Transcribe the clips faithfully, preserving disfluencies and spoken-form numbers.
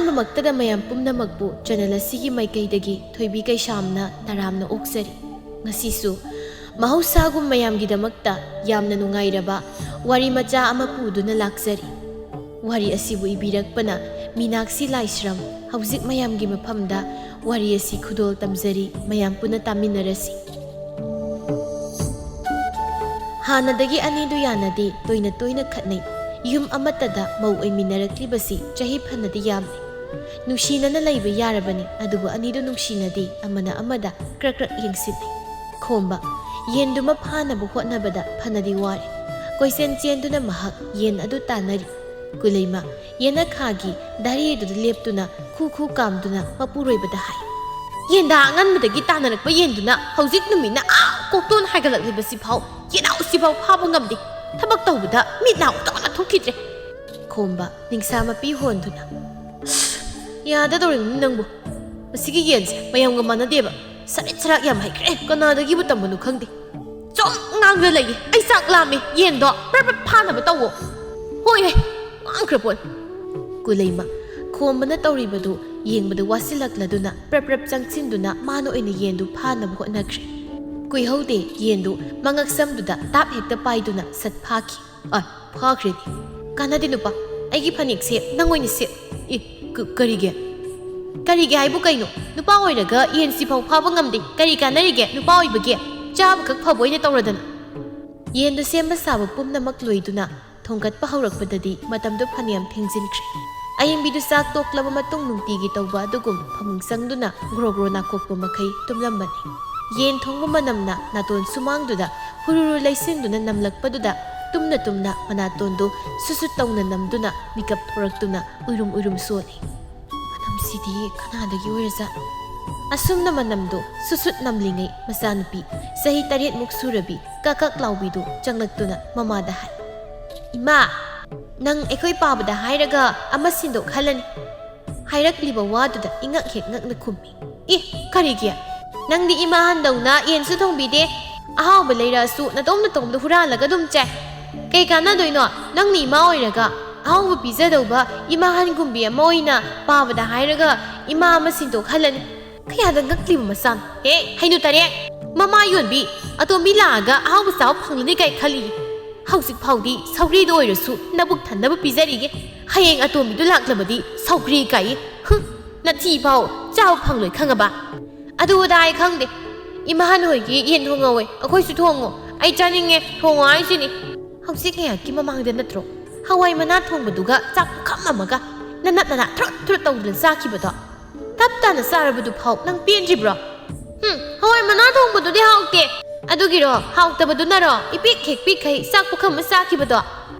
ꯑꯍꯥꯟꯕꯃꯛꯇꯗ ꯃꯌꯥꯝ ꯄꯨꯝꯅꯃꯛꯄꯨ ꯆꯦꯅꯦꯜ ꯑꯁꯤꯒꯤ ꯃꯥꯏꯀꯩꯗꯒꯤ ꯊꯣꯏꯕꯤ ꯀꯩꯁꯥꯝꯅ ꯇꯔꯥꯝꯅ ꯑꯣꯛꯆꯔꯤ꯫ ꯉꯁꯤꯁꯨ ꯃꯍꯧꯁꯥꯒꯨꯝ ꯃꯌꯥꯝꯒꯤꯗꯃꯛꯇ ꯌꯥꯝꯅ ꯅꯨꯡꯉꯥꯏꯔꯕ ꯋꯥꯔꯤ ꯃꯆꯥ ꯑꯃ ꯄꯨꯗꯨꯅ ꯂꯥꯛꯆꯔꯤ꯫ ꯋꯥꯔꯤ ꯑꯁꯤꯕꯨ ꯏꯕꯤꯔꯛꯄꯅ ꯃꯤꯅꯥꯛꯁꯤ ꯂꯥꯏꯁ꯭ꯔꯝ꯫ ꯍꯧꯖꯤꯛ ꯃꯌꯥꯝꯒꯤ ꯃꯐꯝꯗ ꯋꯥꯔꯤ ꯑꯁꯤ ꯈꯨꯗꯣꯜ ꯇꯝꯖꯔꯤ, ꯃꯌꯥꯝ ꯄꯨꯟꯅ ꯇꯥꯃꯤꯟꯅꯔꯁꯤ꯫ ꯍꯥꯟꯅꯗꯒꯤ ꯑꯅꯤꯗꯨ ꯌꯥꯅꯗꯦ, ꯇꯣꯏꯅ ꯇꯣꯏꯅ ꯈꯠꯅꯩ꯫ ꯌꯨꯝ ꯑꯃꯠꯇꯗ ꯃꯧ ꯑꯣꯏꯃꯤꯟꯅꯔꯛꯂꯤꯕꯁꯤ ꯆꯍꯤ ꯐꯅꯗꯤ ꯌꯥꯝꯂꯦ꯫ ꯅꯨꯡꯁꯤꯅꯅ ꯂꯩꯕ ꯌꯥꯔꯕꯅꯤ, ꯑꯗꯨꯕꯨ ꯑꯅꯤꯗꯨ ꯅꯨꯡꯁꯤꯅꯗꯦ, ꯑꯃꯅ ꯑꯃꯗ ꯀ꯭ꯔꯛ ꯀ꯭ꯔꯛ ꯌꯦꯡꯁꯤꯜꯂꯤ꯫ ꯈꯣꯝꯕ, ꯌꯦꯟꯗꯨꯃ ꯐꯥꯅꯕ ꯍꯣꯠꯅꯕꯗ ꯐꯅꯗꯤ ꯋꯥꯔꯦ꯫ ꯀꯣꯏꯆꯦꯟ ꯆꯦꯟꯗꯨꯅ ꯃꯍꯥꯛ ꯌꯦꯟ ꯑꯗꯨ ꯇꯥꯟꯅꯔꯤ꯫ ꯀꯨꯂꯩꯃ, ꯌꯦꯅꯈꯥꯒꯤ ꯗꯥꯔꯤꯗꯨꯗ ꯂꯦꯞꯇꯨꯅ ꯈꯨ ꯈꯨ ꯀꯥꯝꯗꯨꯅ ꯃꯄꯨꯔꯣꯏꯕꯗ ꯍꯥꯏ, "ꯌꯦꯟꯗꯥ ꯑꯉꯟꯕꯗꯒꯤ ꯇꯥꯟꯅꯔꯛꯄ ꯌꯦꯟꯗꯨꯅ ꯍꯧꯖꯤꯛ ꯅꯨꯃꯤꯠꯅ ꯑꯥ ꯀꯣꯛꯇꯣꯟ ꯍꯥꯏꯒꯠꯂꯛꯂꯤꯕꯁꯤꯐꯥꯎ ꯌꯦꯅꯥꯎꯁꯤꯐꯥꯎ ꯐꯥꯕ ꯉꯝꯗꯦ꯫ ꯊꯕꯛ ꯇꯧꯕꯗ ꯃꯤꯠ ꯅꯥ ꯎꯗꯧꯅ ꯊꯣꯛꯈꯤꯗ꯭ꯔꯦ꯫" ꯈꯣꯝꯕ, ꯅꯤꯡꯁꯥ ꯃꯄꯤ ꯍꯣꯟꯗꯨꯅ, "ꯌꯥꯗꯗꯧꯔꯤꯕꯅꯤ ꯅꯪꯕꯨ꯫ ꯃꯁꯤꯒꯤ ꯌꯦꯟꯁꯦ ꯃꯌꯥꯝꯒ ꯃꯥꯟꯅꯗꯦꯕ꯫ ꯁꯔꯤꯠ ꯁꯔꯥꯛ ꯌꯥꯝ ꯍꯩꯈ꯭ꯔꯦ꯫ ꯀꯅꯥꯗꯒꯤꯕꯨ ꯇꯝꯕꯅꯣ ꯈꯪꯗꯦ꯫ ꯁꯨꯝ ꯉꯥꯡꯗꯨꯅ ꯂꯩꯌꯦ꯫ ꯑꯩ ꯆꯥꯛ ꯂꯥꯝꯃꯦ꯫ ꯌꯦꯟꯗꯣ ꯄ꯭ꯔꯞ ꯄ꯭ꯔꯞ ꯐꯥꯅꯕ ꯇꯧꯋꯣ꯫" "ꯍꯣꯏꯍꯦ, ꯉꯥꯡꯈ꯭ꯔ ꯄꯣꯠ꯫" ꯀꯨꯂꯩꯃ, ꯈꯣꯝꯕꯅ ꯇꯧꯔꯤꯕꯗꯨ ꯌꯦꯡꯕꯗ ꯋꯥꯁꯤꯜꯂꯛꯂꯗꯨꯅ ꯄ꯭ꯔꯞ ꯄ꯭ꯔꯞ ꯆꯪꯁꯤꯟꯗꯨꯅ ꯃꯥꯅ ꯑꯣꯏꯅ ꯌꯦꯟꯗꯨ ꯐꯥꯅꯕ ꯍꯣꯠꯅꯈ꯭ꯔꯦ꯫ ꯀꯨꯏꯍꯧꯗꯦ, ꯌꯦꯟꯗꯨ ꯃꯉꯛꯁꯝꯗꯨꯗ ꯇꯥꯞ ꯍꯦꯛꯇ ꯄꯥꯏꯗꯨꯅ ꯁꯠ ꯐꯥꯈꯤ꯫ "ꯑ, ꯐꯥꯈ꯭ꯔꯦꯅꯦ꯫ ꯀꯥꯟꯅꯗꯦ ꯅꯨꯄꯥ, ꯑꯩꯒꯤ ꯐꯅꯦꯛꯁꯦ ꯅꯪ ꯑꯣꯏꯅ ꯁꯦꯠ꯫" "ꯑꯦ, ꯀ-, ꯀꯔꯤꯒꯤ?" "ꯀꯔꯤꯒꯤ ꯍꯥꯏꯕꯨ ꯀꯩꯅꯣ? ꯅꯨꯄꯥ ꯑꯣꯏꯔꯒ ꯌꯦꯟꯁꯤꯐꯥꯎ ꯐꯥꯕ ꯉꯝꯗꯦ꯫ ꯀꯔꯤ ꯀꯥꯟꯅꯔꯤꯒꯦ ꯅꯨꯄꯥ ꯑꯣꯏꯕꯒꯤ? ꯆꯥꯕꯈꯛ ꯐꯕ ꯑꯣꯏꯅ ꯇꯧꯔꯗꯅ꯫" ꯌꯦꯟꯗꯨ ꯁꯦꯝꯕ ꯁꯥꯕ ꯄꯨꯝꯅꯃꯛ ꯂꯣꯏꯗꯨꯅ ꯊꯣꯡꯒꯠꯄ ꯍꯧꯔꯛꯄꯗꯗꯤ ꯃꯇꯝꯗꯨ ꯐꯅꯌꯥꯝ ꯊꯦꯡꯖꯤꯟꯈ꯭ꯔꯦ꯫ ꯑꯌꯤꯡꯕꯤꯗꯨ ꯆꯥꯛ ꯇꯣꯛꯂꯕ ꯃꯇꯨꯡ ꯅꯨꯡꯇꯤꯒꯤ ꯇꯧꯕ ꯑꯗꯨꯒꯨꯝ ꯐꯃꯨꯡ ꯆꯪꯗꯨꯅ ꯒ꯭ꯔꯣ ꯒ꯭ꯔꯣ ꯅꯥꯀꯣꯛꯄ ꯃꯈꯩ ꯇꯨꯝꯂꯝꯕꯅꯤ꯫ ꯌꯦꯟ ꯊꯣꯡꯕ ꯃꯅꯝꯅ ꯅꯥꯇꯣꯟ ꯁꯨꯃꯥꯡꯗꯨꯗ ꯍꯨꯔꯨꯔꯨ ꯂꯩꯁꯤꯟꯗꯨꯅ ꯅꯝꯂꯛꯄꯗꯨꯗ ꯇꯨꯝꯅ ꯇꯨꯝꯅ ꯃꯅꯥꯇꯣꯟꯗꯨ ꯁꯨꯠ ꯁꯨꯠ ꯇꯧꯅ ꯅꯝꯗꯨꯅ ꯃꯤꯀꯞ ꯊꯣꯔꯛꯇꯨꯅ ꯎꯏꯔꯨꯝ ꯎꯏꯔꯨꯝ ꯁꯣꯜꯂꯤ꯫ "ꯃꯅꯝꯁꯤꯗꯤ ꯀꯅꯥꯗꯒꯤ ꯑꯣꯏꯔꯖꯥꯠꯅꯣ?" ꯑꯁꯨꯝꯅ ꯃꯅꯝꯗꯨ ꯁꯨꯠ ꯁꯨꯠ ꯅꯝꯂꯤꯉꯩ ꯃꯆꯥꯅꯨꯄꯤ ꯆꯍꯤ ꯇꯔꯦꯠꯃꯨꯛ ꯁꯨꯔꯕꯤ ꯀꯛ ꯀꯛ ꯂꯥꯎꯕꯤꯗꯨ ꯆꯪꯂꯛꯇꯨꯅ ꯃꯃꯥꯗ ꯍꯥꯏ, "ꯏꯃꯥ, ꯅꯪ ꯑꯩꯈꯣꯏ ꯄꯥꯕꯗ ꯍꯥꯏꯔꯒ ꯑꯃ ꯁꯤꯟꯗꯣꯛꯍꯜꯂꯅꯤ꯫" ꯍꯥꯏꯔꯛꯂꯤꯕ ꯋꯥꯗꯨꯗ ꯏꯉꯛ ꯍꯦꯛ ꯉꯛꯅ ꯈꯨꯝꯃꯤ꯫ "ꯏ, ꯀꯔꯤꯒꯤ? ꯅꯪꯗꯤ ꯏꯃꯥ ꯍꯟꯗꯧꯅ ꯌꯦꯟꯁꯨ ꯊꯣꯡꯕꯤꯗꯦ, ꯑꯍꯥꯎꯕ ꯂꯩꯔꯛꯑꯁꯨ ꯅꯇꯣꯝ ꯅꯇꯣꯝꯗ ꯍꯨꯔꯥꯜꯂꯒ ꯑꯗꯨꯝ ꯆꯥꯏ꯫ ꯀꯩ ꯀꯥꯟꯅꯗꯣꯏꯅꯣ ꯅꯪꯅ ꯏꯃꯥ ꯑꯣꯏꯔꯒ? ꯑꯍꯥꯎꯕ ꯄꯤꯖꯗꯧꯕ ꯏꯃꯥꯍꯟꯒꯨꯝꯕꯤ ꯑꯃ ꯑꯣꯏꯅ ꯄꯥꯕꯗ ꯍꯥꯏꯔꯒ ꯏꯃꯥ ꯑꯃ ꯁꯤꯟꯗꯣꯛꯍꯜꯂꯅꯤ꯫ ꯀꯌꯥꯗ ꯉꯛꯂꯤꯕ ꯃꯆꯥꯅꯣ? ꯍꯦ, ꯍꯩꯅꯨ ꯇꯔꯦꯠ! ꯃꯃꯥ ꯌꯣꯟꯕꯤ ꯑꯇꯣꯝꯕꯤ ꯂꯥꯛꯑꯒ ꯑꯍꯥꯎꯕ ꯆꯥꯕ ꯐꯪꯂꯅꯤ ꯀꯥꯏ ꯈꯜꯂꯤ꯫ ꯍꯧꯖꯤꯛ ꯐꯥꯎꯗꯤ ꯁꯧꯒ꯭ꯔꯤꯗ ꯑꯣꯏꯔꯁꯨ ꯅꯕꯨꯛ ꯊꯟꯅꯕ ꯄꯤꯖꯔꯤꯒꯦ꯫ ꯍꯌꯦꯡ ꯑꯇꯣꯝꯕꯤꯗꯨ ꯂꯥꯛꯂꯕꯗꯤ ꯁꯧꯒ꯭ꯔꯤ ꯀꯥꯏ꯫ ꯍꯨꯝ, ꯅꯊꯤ ꯐꯥꯎ ꯆꯥꯕ ꯐꯪꯂꯣꯏ ꯈꯪꯉꯕ? ꯑꯗꯨ ꯑꯗꯥ ꯑꯩ ꯈꯪꯗꯦ꯫ ꯏꯃꯥꯍꯟ ꯍꯣꯏꯒꯤ ꯌꯦꯟ ꯊꯣꯡꯍꯧꯋꯦ, ꯑꯩꯈꯣꯏꯁꯨ ꯊꯣꯡꯉꯣ꯫ ꯑꯩ ꯆꯥꯅꯤꯡꯉꯦ, ꯊꯣꯡꯉꯣ ꯍꯥꯏꯁꯤꯅꯤ꯫ ꯍꯧꯖꯤꯛ ꯉꯥꯏꯍꯥꯛꯀꯤ ꯃꯃꯥꯡꯗ ꯅꯠꯇ꯭ꯔꯣ ꯍꯋꯥꯏ ꯃꯅꯥ ꯊꯣꯡꯕꯗꯨꯒ ꯆꯥꯛ ꯄꯨꯈꯝ ꯑꯃꯒ ꯅꯅꯠ ꯅꯅꯥ ꯊ꯭ꯔꯨꯠ ꯊ꯭ꯔꯨꯠ ꯇꯧꯗꯨꯅ ꯆꯥꯈꯤꯕꯗꯣ? ꯇꯞ ꯇꯥꯅ ꯆꯥꯔꯕꯗꯨ ꯐꯥꯎ ꯅꯪ ꯄꯦꯟꯗ꯭ꯔꯤꯕ꯭ꯔꯣ? ꯍꯨꯝ, ꯍꯋꯥꯏ ꯃꯅꯥ ꯊꯣꯡꯕꯗꯨꯗꯤ ꯍꯥꯎꯇꯦ꯫ ꯑꯗꯨꯒꯤꯔꯣ? ꯍꯥꯎꯇꯕꯗꯨꯅꯔꯣ ꯏꯄꯤꯛ ꯍꯦꯛ ꯄꯤꯛꯈꯩ ꯆꯥꯛ ꯄꯨꯈꯝ ꯑꯃ ꯆꯥꯈꯤꯕꯗꯣ?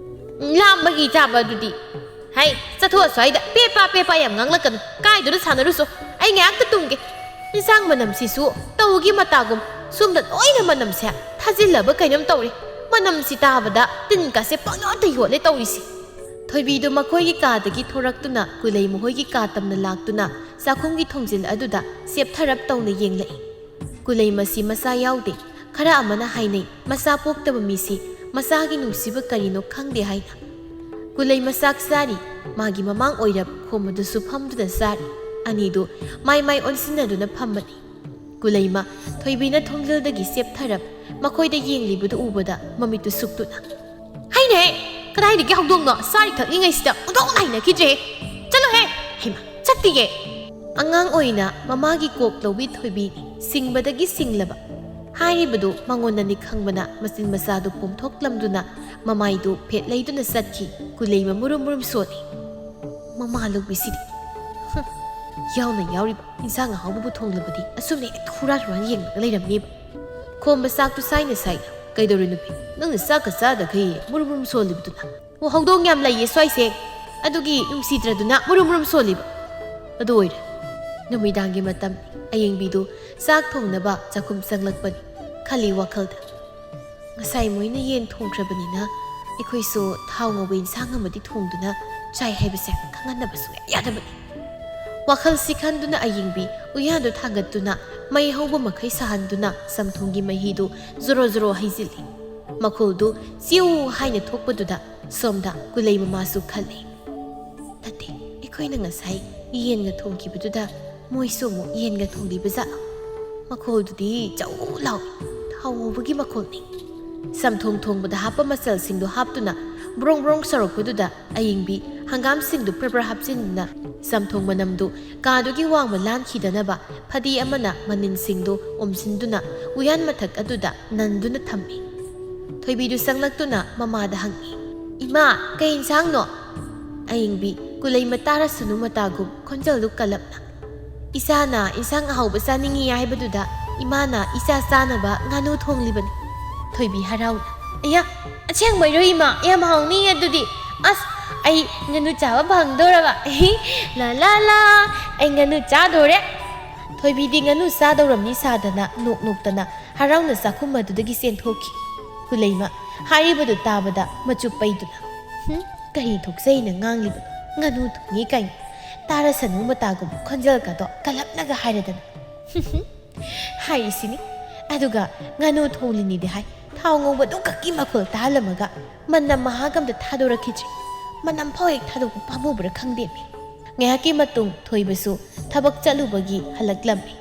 ꯎꯝ, ꯂꯥꯝꯕꯒꯤ ꯆꯥꯕ ꯑꯗꯨꯗꯤ꯫ ꯍꯩ, ꯆꯠꯊꯣꯛꯑꯣ ꯁ꯭ꯋꯥꯏꯗ꯫ ꯄꯦꯄꯥ ꯄꯦꯄꯥ ꯌꯥꯝ ꯉꯥꯡꯂꯛꯀꯅꯨ꯫ ꯀꯥꯏꯗꯨꯅ ꯁꯥꯟꯅꯔꯨꯁꯣ꯫ ꯑꯩ ꯉꯥꯏꯍꯥꯛꯇ ꯇꯨꯝꯒꯦ꯫ ꯏꯟꯁꯥꯡ ꯃꯅꯝꯁꯤꯁꯨ ꯇꯧꯒꯤ ꯃꯇꯥꯒꯨꯝ ꯁꯣꯝꯗ ꯂꯣꯏꯅ ꯃꯅꯝꯁꯦ ꯊꯥꯖꯤꯜꯂꯕ ꯀꯩꯅꯣꯝ ꯇꯧꯔꯦ꯫ ꯃꯅꯝꯁꯤ ꯇꯥꯕꯗ ꯇꯤꯟ ꯀꯥꯁꯦ ꯄꯪꯌꯣꯠꯇ ꯌꯣꯠꯂꯦ ꯇꯧꯔꯤꯁꯤ꯫ ꯊꯣꯏꯕꯤꯗꯨ ꯃꯈꯣꯏꯒꯤ ꯀꯥꯗꯒꯤ ꯊꯣꯔꯛꯇꯨꯅ ꯀꯨꯂꯩ ꯃꯈꯣꯏꯒꯤ ꯀꯥ ꯇꯝꯅ ꯂꯥꯛꯇꯨꯅ ꯆꯥꯛꯈꯨꯝꯒꯤ ꯊꯣꯡꯖꯤꯜ ꯑꯗꯨꯗ ꯆꯦꯞꯊꯔꯞ ꯇꯧꯅ ꯌꯦꯡꯂꯛꯏ꯫ ꯀꯨꯂꯩ ꯃꯁꯤ ꯃꯆꯥ ꯌꯥꯎꯗꯦ꯫ ꯈꯔ ꯑꯃꯅ ꯍꯥꯏꯅꯩ, ꯃꯆꯥ ꯄꯣꯛꯇꯕ ꯃꯤꯁꯤ ꯃꯆꯥꯒꯤ ꯅꯨꯡꯁꯤꯕ ꯀꯔꯤꯅꯣ ꯈꯪꯗꯦ ꯍꯥꯏꯅ꯫ ꯀꯨꯂꯩ ꯃꯆꯥꯛ ꯆꯥꯔꯤ, ꯃꯥꯒꯤ ꯃꯃꯥꯡ ꯑꯣꯏꯔꯞ ꯈꯣꯝꯕꯗꯨꯁꯨ ꯐꯝꯗꯨꯅ ꯆꯥꯔꯤ꯫ ꯑꯅꯤꯗꯨ ꯃꯥꯏ ꯃꯥꯏ ꯑꯣꯟꯁꯤꯟꯅꯗꯨꯅ ꯐꯝꯕꯅꯤ꯫ ꯀꯨꯂꯩꯃ ꯊꯣꯏꯕꯤꯅ ꯊꯣꯡꯖꯤꯜꯗꯒꯤ ꯆꯦꯞꯊꯔꯞ ꯃꯈꯣꯏꯗ ꯌꯦꯡꯂꯤꯕꯗꯨ ꯎꯕꯗ ꯃꯃꯤꯠꯇꯨ ꯁꯨꯛꯇꯨꯅ, "ꯍꯩꯅꯦꯍꯦ! ꯀꯗꯥꯏꯗꯒꯤ ꯍꯧꯗꯣꯡꯅꯣ? ꯆꯥꯔꯤ ꯊꯛꯂꯤꯉꯩꯁꯤꯗ ꯑꯣꯟꯊꯣꯛꯅ ꯍꯩꯅꯈꯤꯗ꯭ꯔꯦꯍꯦ! ꯆꯠꯂꯣꯍꯦ!" ꯍꯩꯃꯥ, ꯆꯠꯇꯤꯌꯦ! ꯑꯉꯥꯡ ꯑꯣꯏꯅ ꯃꯃꯥꯒꯤ ꯀꯣꯛ ꯂꯧꯕꯤ ꯊꯣꯏꯕꯤꯅꯤ, ꯁꯤꯡꯕꯗꯒꯤ ꯁꯤꯡꯂꯕ꯫ ꯍꯥꯏꯔꯤꯕꯗꯨ ꯃꯉꯣꯟꯗꯅꯤ ꯈꯪꯕꯅ ꯃꯆꯤꯟ ꯃꯆꯥꯗꯨ ꯄꯣꯝꯊꯣꯛꯂꯝꯗꯨꯅ ꯃꯃꯥꯏꯗꯨ ꯐꯦꯠ ꯂꯩꯗꯨꯅ ꯆꯠꯈꯤ꯫ ꯀꯨꯂꯩꯃ ꯃꯨꯔꯨꯝ ꯃꯨꯔꯨꯝ ꯁꯣꯜꯂꯤ꯫ ꯃꯃꯥ ꯂꯧꯕꯤꯁꯤꯗꯤ꯫ ꯍꯨꯝ, ꯌꯥꯎꯅ ꯌꯥꯎꯔꯤꯕ ꯏꯟꯁꯥꯡ ꯑꯍꯥꯎꯕꯕꯨ ꯊꯣꯡꯂꯕꯗꯤ ꯑꯁꯨꯝꯅ ꯍꯦꯛꯇ ꯍꯨꯔꯥꯟ ꯍꯨꯔꯥꯟ ꯌꯦꯡꯂꯒ ꯂꯩꯔꯝꯅꯦꯕ꯫ ꯈꯣꯝꯕ ꯆꯥꯛꯇꯨ ꯁꯥꯏꯅ ꯁꯥꯏꯅ, "ꯀꯩꯗꯧꯔꯦ ꯅꯨꯄꯤ? ꯅꯪꯅ ꯆꯥꯛꯀ ꯆꯥꯗꯈꯩ ꯃꯨꯔꯨꯝ ꯃꯨꯔꯨꯝ ꯁꯣꯜꯂꯤꯕꯗꯨꯅ?" "ꯑꯣ, ꯍꯧꯗꯣꯡ ꯌꯥꯝ ꯂꯩꯌꯦ ꯁ꯭ꯋꯥꯏꯁꯦ, ꯑꯗꯨꯒꯤ ꯅꯨꯡꯁꯤꯗ꯭ꯔꯗꯨꯅ ꯃꯨꯔꯨꯝ ꯃꯨꯔꯨꯝ ꯁꯣꯜꯂꯤꯕ꯫ ꯑꯗꯨ ꯑꯣꯏꯔꯦ, ꯅꯨꯃꯤꯗꯥꯡꯒꯤ ꯃꯇꯝ, ꯑꯌꯦꯡꯕꯤꯗꯨ ꯆꯥꯛ ꯊꯣꯡꯅꯕ ꯆꯥꯛꯈꯨꯝ ꯆꯪꯂꯛꯄꯅꯤ", ꯈꯜꯂꯤ ꯋꯥꯈꯜꯗ꯫ ꯉꯁꯥꯏ ꯃꯣꯏꯅ ꯌꯦꯟ ꯊꯣꯡꯈ꯭ꯔꯕꯅꯤꯅ ꯑꯩꯈꯣꯏꯁꯨ ꯊꯥꯎ ꯉꯧꯕ ꯏꯟꯁꯥꯡ ꯑꯃꯗꯤ ꯊꯣꯡꯗꯨꯅ ꯆꯥꯏ ꯍꯥꯏꯕꯁꯦ ꯈꯪꯍꯟꯅꯕ ꯁꯨꯡꯌꯥ ꯌꯥꯗꯕꯅꯤ꯫ ꯋꯥꯈꯜꯁꯤ ꯈꯟꯗꯨꯅ ꯑꯌꯤꯡꯕꯤ ꯎꯌꯥꯟꯗꯨ ꯊꯥꯡꯒꯠꯇꯨꯅ ꯃꯩ ꯍꯧꯕ ꯃꯈꯩ ꯁꯥꯍꯟꯗꯨꯅ ꯆꯝꯊꯣꯡꯒꯤ ꯃꯍꯤꯗꯨ ꯖꯣꯔꯣ ꯖꯣꯔꯣ ꯍꯩꯖꯤꯜꯂꯤ꯫ ꯃꯈꯣꯜꯗꯨ ꯆꯤꯎ ꯍꯥꯏꯅ ꯊꯣꯛꯄꯗꯨꯗ ꯁꯣꯝꯗ ꯀꯨꯂꯩ ꯃꯃꯥꯁꯨ ꯈꯜꯂꯤ, "ꯅꯠꯇꯦ, ꯑꯩꯈꯣꯏꯅ ꯉꯁꯥꯏ ꯌꯦꯟꯒ ꯊꯣꯡꯈꯤꯕꯗꯨꯗ ꯃꯣꯏꯁꯨ ꯑꯃꯨꯛ ꯌꯦꯟꯒ ꯊꯣꯡꯂꯤꯕ ꯖꯥꯠꯂꯣ? ꯃꯈꯣꯜꯗꯨꯗꯤ ꯆꯧ ꯂꯥꯎꯏ, ꯊꯥꯎ ꯉꯧꯕꯒꯤ ꯃꯈꯣꯜꯅꯤ꯫" ꯆꯝꯊꯣꯡ ꯊꯣꯡꯕꯗ ꯍꯥꯞꯄ ꯃꯆꯜꯁꯤꯡꯗꯨ ꯍꯥꯞꯇꯨꯅ ꯕ꯭ꯔꯣꯡ ꯕ꯭ꯔꯣꯡ ꯁꯧꯔꯛꯄꯗꯨꯗ ꯑꯌꯤꯡꯕꯤ ꯍꯪꯒꯥꯝꯁꯤꯡꯗꯨ ꯄ꯭ꯔꯞ ꯄ꯭ꯔꯞ ꯍꯥꯞꯆꯤꯟꯗꯨꯅ ꯆꯝꯊꯣꯡ ꯃꯅꯝꯗꯨ ꯀꯥꯗꯨꯒꯤ ꯋꯥꯡꯃ ꯂꯥꯟꯈꯤꯗꯅꯕ ꯐꯗꯤ ꯑꯃꯅ ꯃꯅꯤꯟꯁꯤꯡꯗꯨ ꯑꯣꯝꯁꯤꯟꯗꯨꯅ ꯎꯌꯥꯟ ꯃꯊꯛ ꯑꯗꯨꯗ ꯅꯟꯗꯨꯅ ꯊꯝꯃꯤ꯫ ꯊꯣꯏꯕꯤꯗꯨ ꯆꯪꯂꯛꯇꯨꯅ ꯃꯃꯥꯗ ꯍꯪꯉꯤ, "ꯏꯃꯥ, ꯀꯩ ꯏꯟꯁꯥꯡꯅꯣ?" ꯑꯌꯤꯡꯕꯤ ꯀꯨꯂꯩ ꯃꯇꯥꯔꯁꯅꯨ ꯃꯇꯥꯒꯨꯝ ꯈꯣꯟꯖꯦꯜꯗꯨ ꯀꯜꯂꯞꯅ, "ꯏꯆꯥꯅ ꯏꯟꯁꯥꯡ ꯑꯍꯥꯎꯕ ꯆꯥꯅꯤꯡꯏ ꯍꯥꯏꯕꯗꯨꯗ ꯏꯃꯥꯅ ꯏꯆꯥ ꯆꯥꯅꯕ ꯉꯥꯅꯨ ꯊꯣꯡꯂꯤꯕꯅꯤ꯫" ꯊꯣꯏꯕꯤ ꯍꯔꯥꯎꯅ, "ꯑꯌꯥ, ꯑꯁꯦꯡꯕꯩꯔꯣ ꯏꯃꯥ? ꯌꯥꯝ ꯍꯥꯎꯅꯤꯌꯦ ꯑꯗꯨꯗꯤ꯫ ꯑꯁ, ꯑꯩ ꯉꯥꯅꯨ ꯆꯥꯕ ꯐꯪꯗꯧꯔꯕ꯫ ꯂꯥ ꯂꯥ ꯂꯥ, ꯑꯩ ꯉꯥꯅꯨ ꯆꯥꯗꯣꯔꯦ꯫" ꯊꯣꯏꯕꯤꯗꯤ ꯉꯥꯅꯨ ꯆꯥꯗꯧꯔꯝꯅꯤ ꯁꯥꯗꯅ ꯅꯣꯛ ꯅꯣꯛꯇꯅ ꯍꯔꯥꯎꯅ ꯆꯥꯛꯈꯨꯝ ꯑꯗꯨꯗꯒꯤ ꯆꯦꯟꯊꯣꯛꯈꯤ꯫ ꯀꯨꯂꯩꯃ ꯍꯥꯏꯔꯤꯕꯗꯨ ꯇꯥꯕꯗ ꯃꯆꯨ ꯄꯩꯗꯨꯅ, "ꯍꯨꯝ, ꯀꯔꯤ ꯊꯣꯛꯆꯩꯅ ꯉꯥꯡꯂꯤꯕꯅꯣ? ꯉꯥꯅꯨ ꯊꯣꯡꯉꯤ ꯀꯥꯏꯅ꯫ ꯇꯥꯔꯁꯅꯨ ꯃꯇꯥꯒꯨꯝ ꯈꯣꯟꯖꯦꯜꯒꯗꯣ ꯀꯜꯂꯞꯅꯒ ꯍꯥꯏꯔꯗꯅ꯫ ꯍꯨꯝ ꯍꯨꯝ, ꯍꯥꯏꯔꯤꯁꯤꯅꯤ꯫ ꯑꯗꯨꯒ ꯉꯥꯅꯨ ꯊꯣꯡꯂꯤꯅꯤꯗꯤ ꯍꯥꯏ, ꯊꯥꯎ ꯉꯧꯕꯗꯨ ꯈꯛꯀꯤ ꯃꯈꯣꯜ ꯇꯥꯍꯜꯂꯝꯃꯒ ꯃꯅꯝ ꯃꯍꯥꯒ ꯑꯝꯇ ꯊꯥꯗꯣꯔꯛꯈꯤꯗ꯭ꯔꯦ꯫ ꯃꯅꯝ ꯐꯥꯎ ꯍꯦꯛ ꯊꯥꯗꯣꯛꯄ ꯄꯥꯝꯃꯨꯕ꯭ꯔꯥ ꯈꯪꯗꯦꯃꯤ꯫" ꯉꯥꯏꯍꯥꯛꯀꯤ ꯃꯇꯨꯡ ꯊꯣꯏꯕꯁꯨ ꯊꯕꯛ ꯆꯠꯂꯨꯕꯒꯤ ꯍꯜꯂꯛꯂꯝꯃꯤ꯫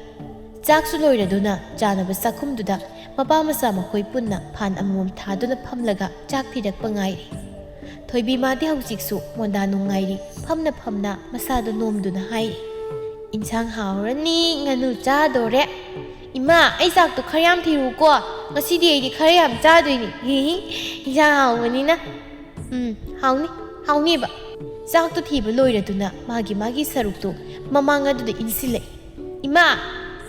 ꯆꯥꯛꯁꯨ ꯂꯣꯏꯔꯗꯨꯅ ꯆꯥꯅꯕ ꯆꯥꯛꯈꯨꯝꯗꯨꯗ ꯃꯄꯥ ꯃꯆꯥ ꯃꯈꯣꯏ ꯄꯨꯟꯅ ꯐꯥꯟ ꯑꯃꯃꯝ ꯊꯥꯗꯨꯅ ꯐꯝꯂꯒ ꯆꯥꯛ ꯊꯤꯔꯛꯄ ꯉꯥꯏꯔꯤ꯫ ꯊꯣꯏꯕꯤ ꯃꯥꯗꯤ ꯍꯧꯖꯤꯛꯁꯨ ꯃꯣꯟꯗꯥ ꯅꯨꯡꯉꯥꯏꯔꯤ, ꯐꯝꯅ ꯐꯝꯅ ꯃꯁꯥꯗꯨ ꯅꯣꯝꯗꯨꯅ ꯍꯥꯏꯔꯤ, "ꯏꯟꯁꯥꯡ ꯍꯥꯎꯔꯅꯤ, ꯉꯥꯅꯨ ꯆꯥꯗꯣꯔꯦ꯫ ꯏꯃꯥ, ꯑꯩ ꯆꯥꯛꯇꯣ ꯈꯔ ꯌꯥꯝ ꯊꯤꯔꯨꯀꯣ, ꯉꯁꯤꯗꯤ ꯑꯩꯗꯤ ꯈꯔ ꯌꯥꯝ ꯆꯥꯗꯣꯏꯅꯤ꯫ ꯍꯤ ꯍꯤ, ꯏꯟꯁꯥꯡ ꯍꯥꯎꯕꯅꯤꯅ꯫ ꯎꯝ, ꯍꯥꯎꯅꯤ, ꯍꯥꯎꯅꯤꯕ꯫" ꯆꯥꯛꯇꯣ ꯊꯤꯕ ꯂꯣꯏꯔꯗꯨꯅ ꯃꯥꯒꯤ ꯃꯥꯒꯤ ꯁꯔꯨꯛꯇꯨ ꯃꯃꯥꯡ ꯑꯗꯨꯗ ꯏꯟꯁꯤꯜꯂꯛꯏ꯫ "ꯏꯃꯥ,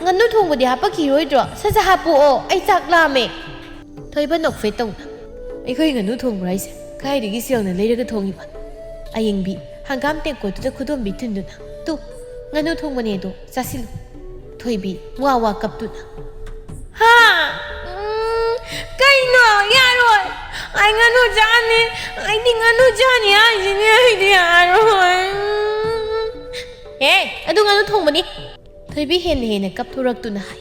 ꯉꯥꯅꯨ ꯊꯣꯡꯕꯗꯤ ꯍꯥꯄꯛꯈꯤꯔꯣꯏꯗ꯭ꯔꯣ? ꯁꯠ ꯁꯠ ꯍꯥꯄꯛꯑꯣ, ꯑꯩ ꯆꯥꯛ ꯂꯥꯝꯃꯦ꯫" ꯊꯣꯏꯕ ꯅꯣꯛꯐꯦꯠ ꯇꯧꯅ, "ꯑꯩꯈꯣꯏ ꯉꯥꯅꯨ ꯊꯣꯡꯕ꯭ꯔꯣ ꯍꯥꯏꯁꯦ? ꯀꯥꯏꯗꯒꯤ ꯁꯦꯜꯅ ꯂꯩꯔꯒ ꯊꯣꯡꯉꯤꯕ?" ꯑꯌꯤꯡꯕꯤ ꯍꯪꯒꯥꯝ ꯇꯦꯡꯀꯣꯠꯇꯨꯗ ꯈꯨꯗꯣꯝꯕꯤ ꯊꯤꯟꯗꯨꯅ, "ꯇꯨ, ꯉꯥꯅꯨ ꯊꯣꯡꯕꯅꯦ ꯑꯗꯣ, ꯆꯥꯁꯤꯜꯂꯨ꯫" ꯊꯣꯏꯕꯤ ꯋꯥ ꯋꯥ ꯀꯞꯇꯨꯅ, "ꯍꯥ? ꯎꯝ, ꯀꯩꯅꯣ? ꯌꯥꯔꯣꯏ꯫ ꯑꯩ ꯉꯥꯅꯨ ꯆꯥꯅꯤ꯫ ꯑꯩꯗꯤ ꯉꯥꯅꯨ ꯆꯥꯅꯤ ꯍꯥꯏꯁꯤꯅꯤ, ꯑꯩꯗꯤ ꯌꯥꯔꯣꯏ꯫" "ꯑꯦ, ꯑꯗꯨ ꯉꯥꯅꯨ ꯊꯣꯡꯕꯅꯤ꯫" ꯊꯣꯏꯕꯤ ꯍꯦꯟꯅ ꯍꯦꯟꯅ ꯀꯞꯊꯣꯔꯛꯇꯨꯅ ꯍꯥꯏ꯫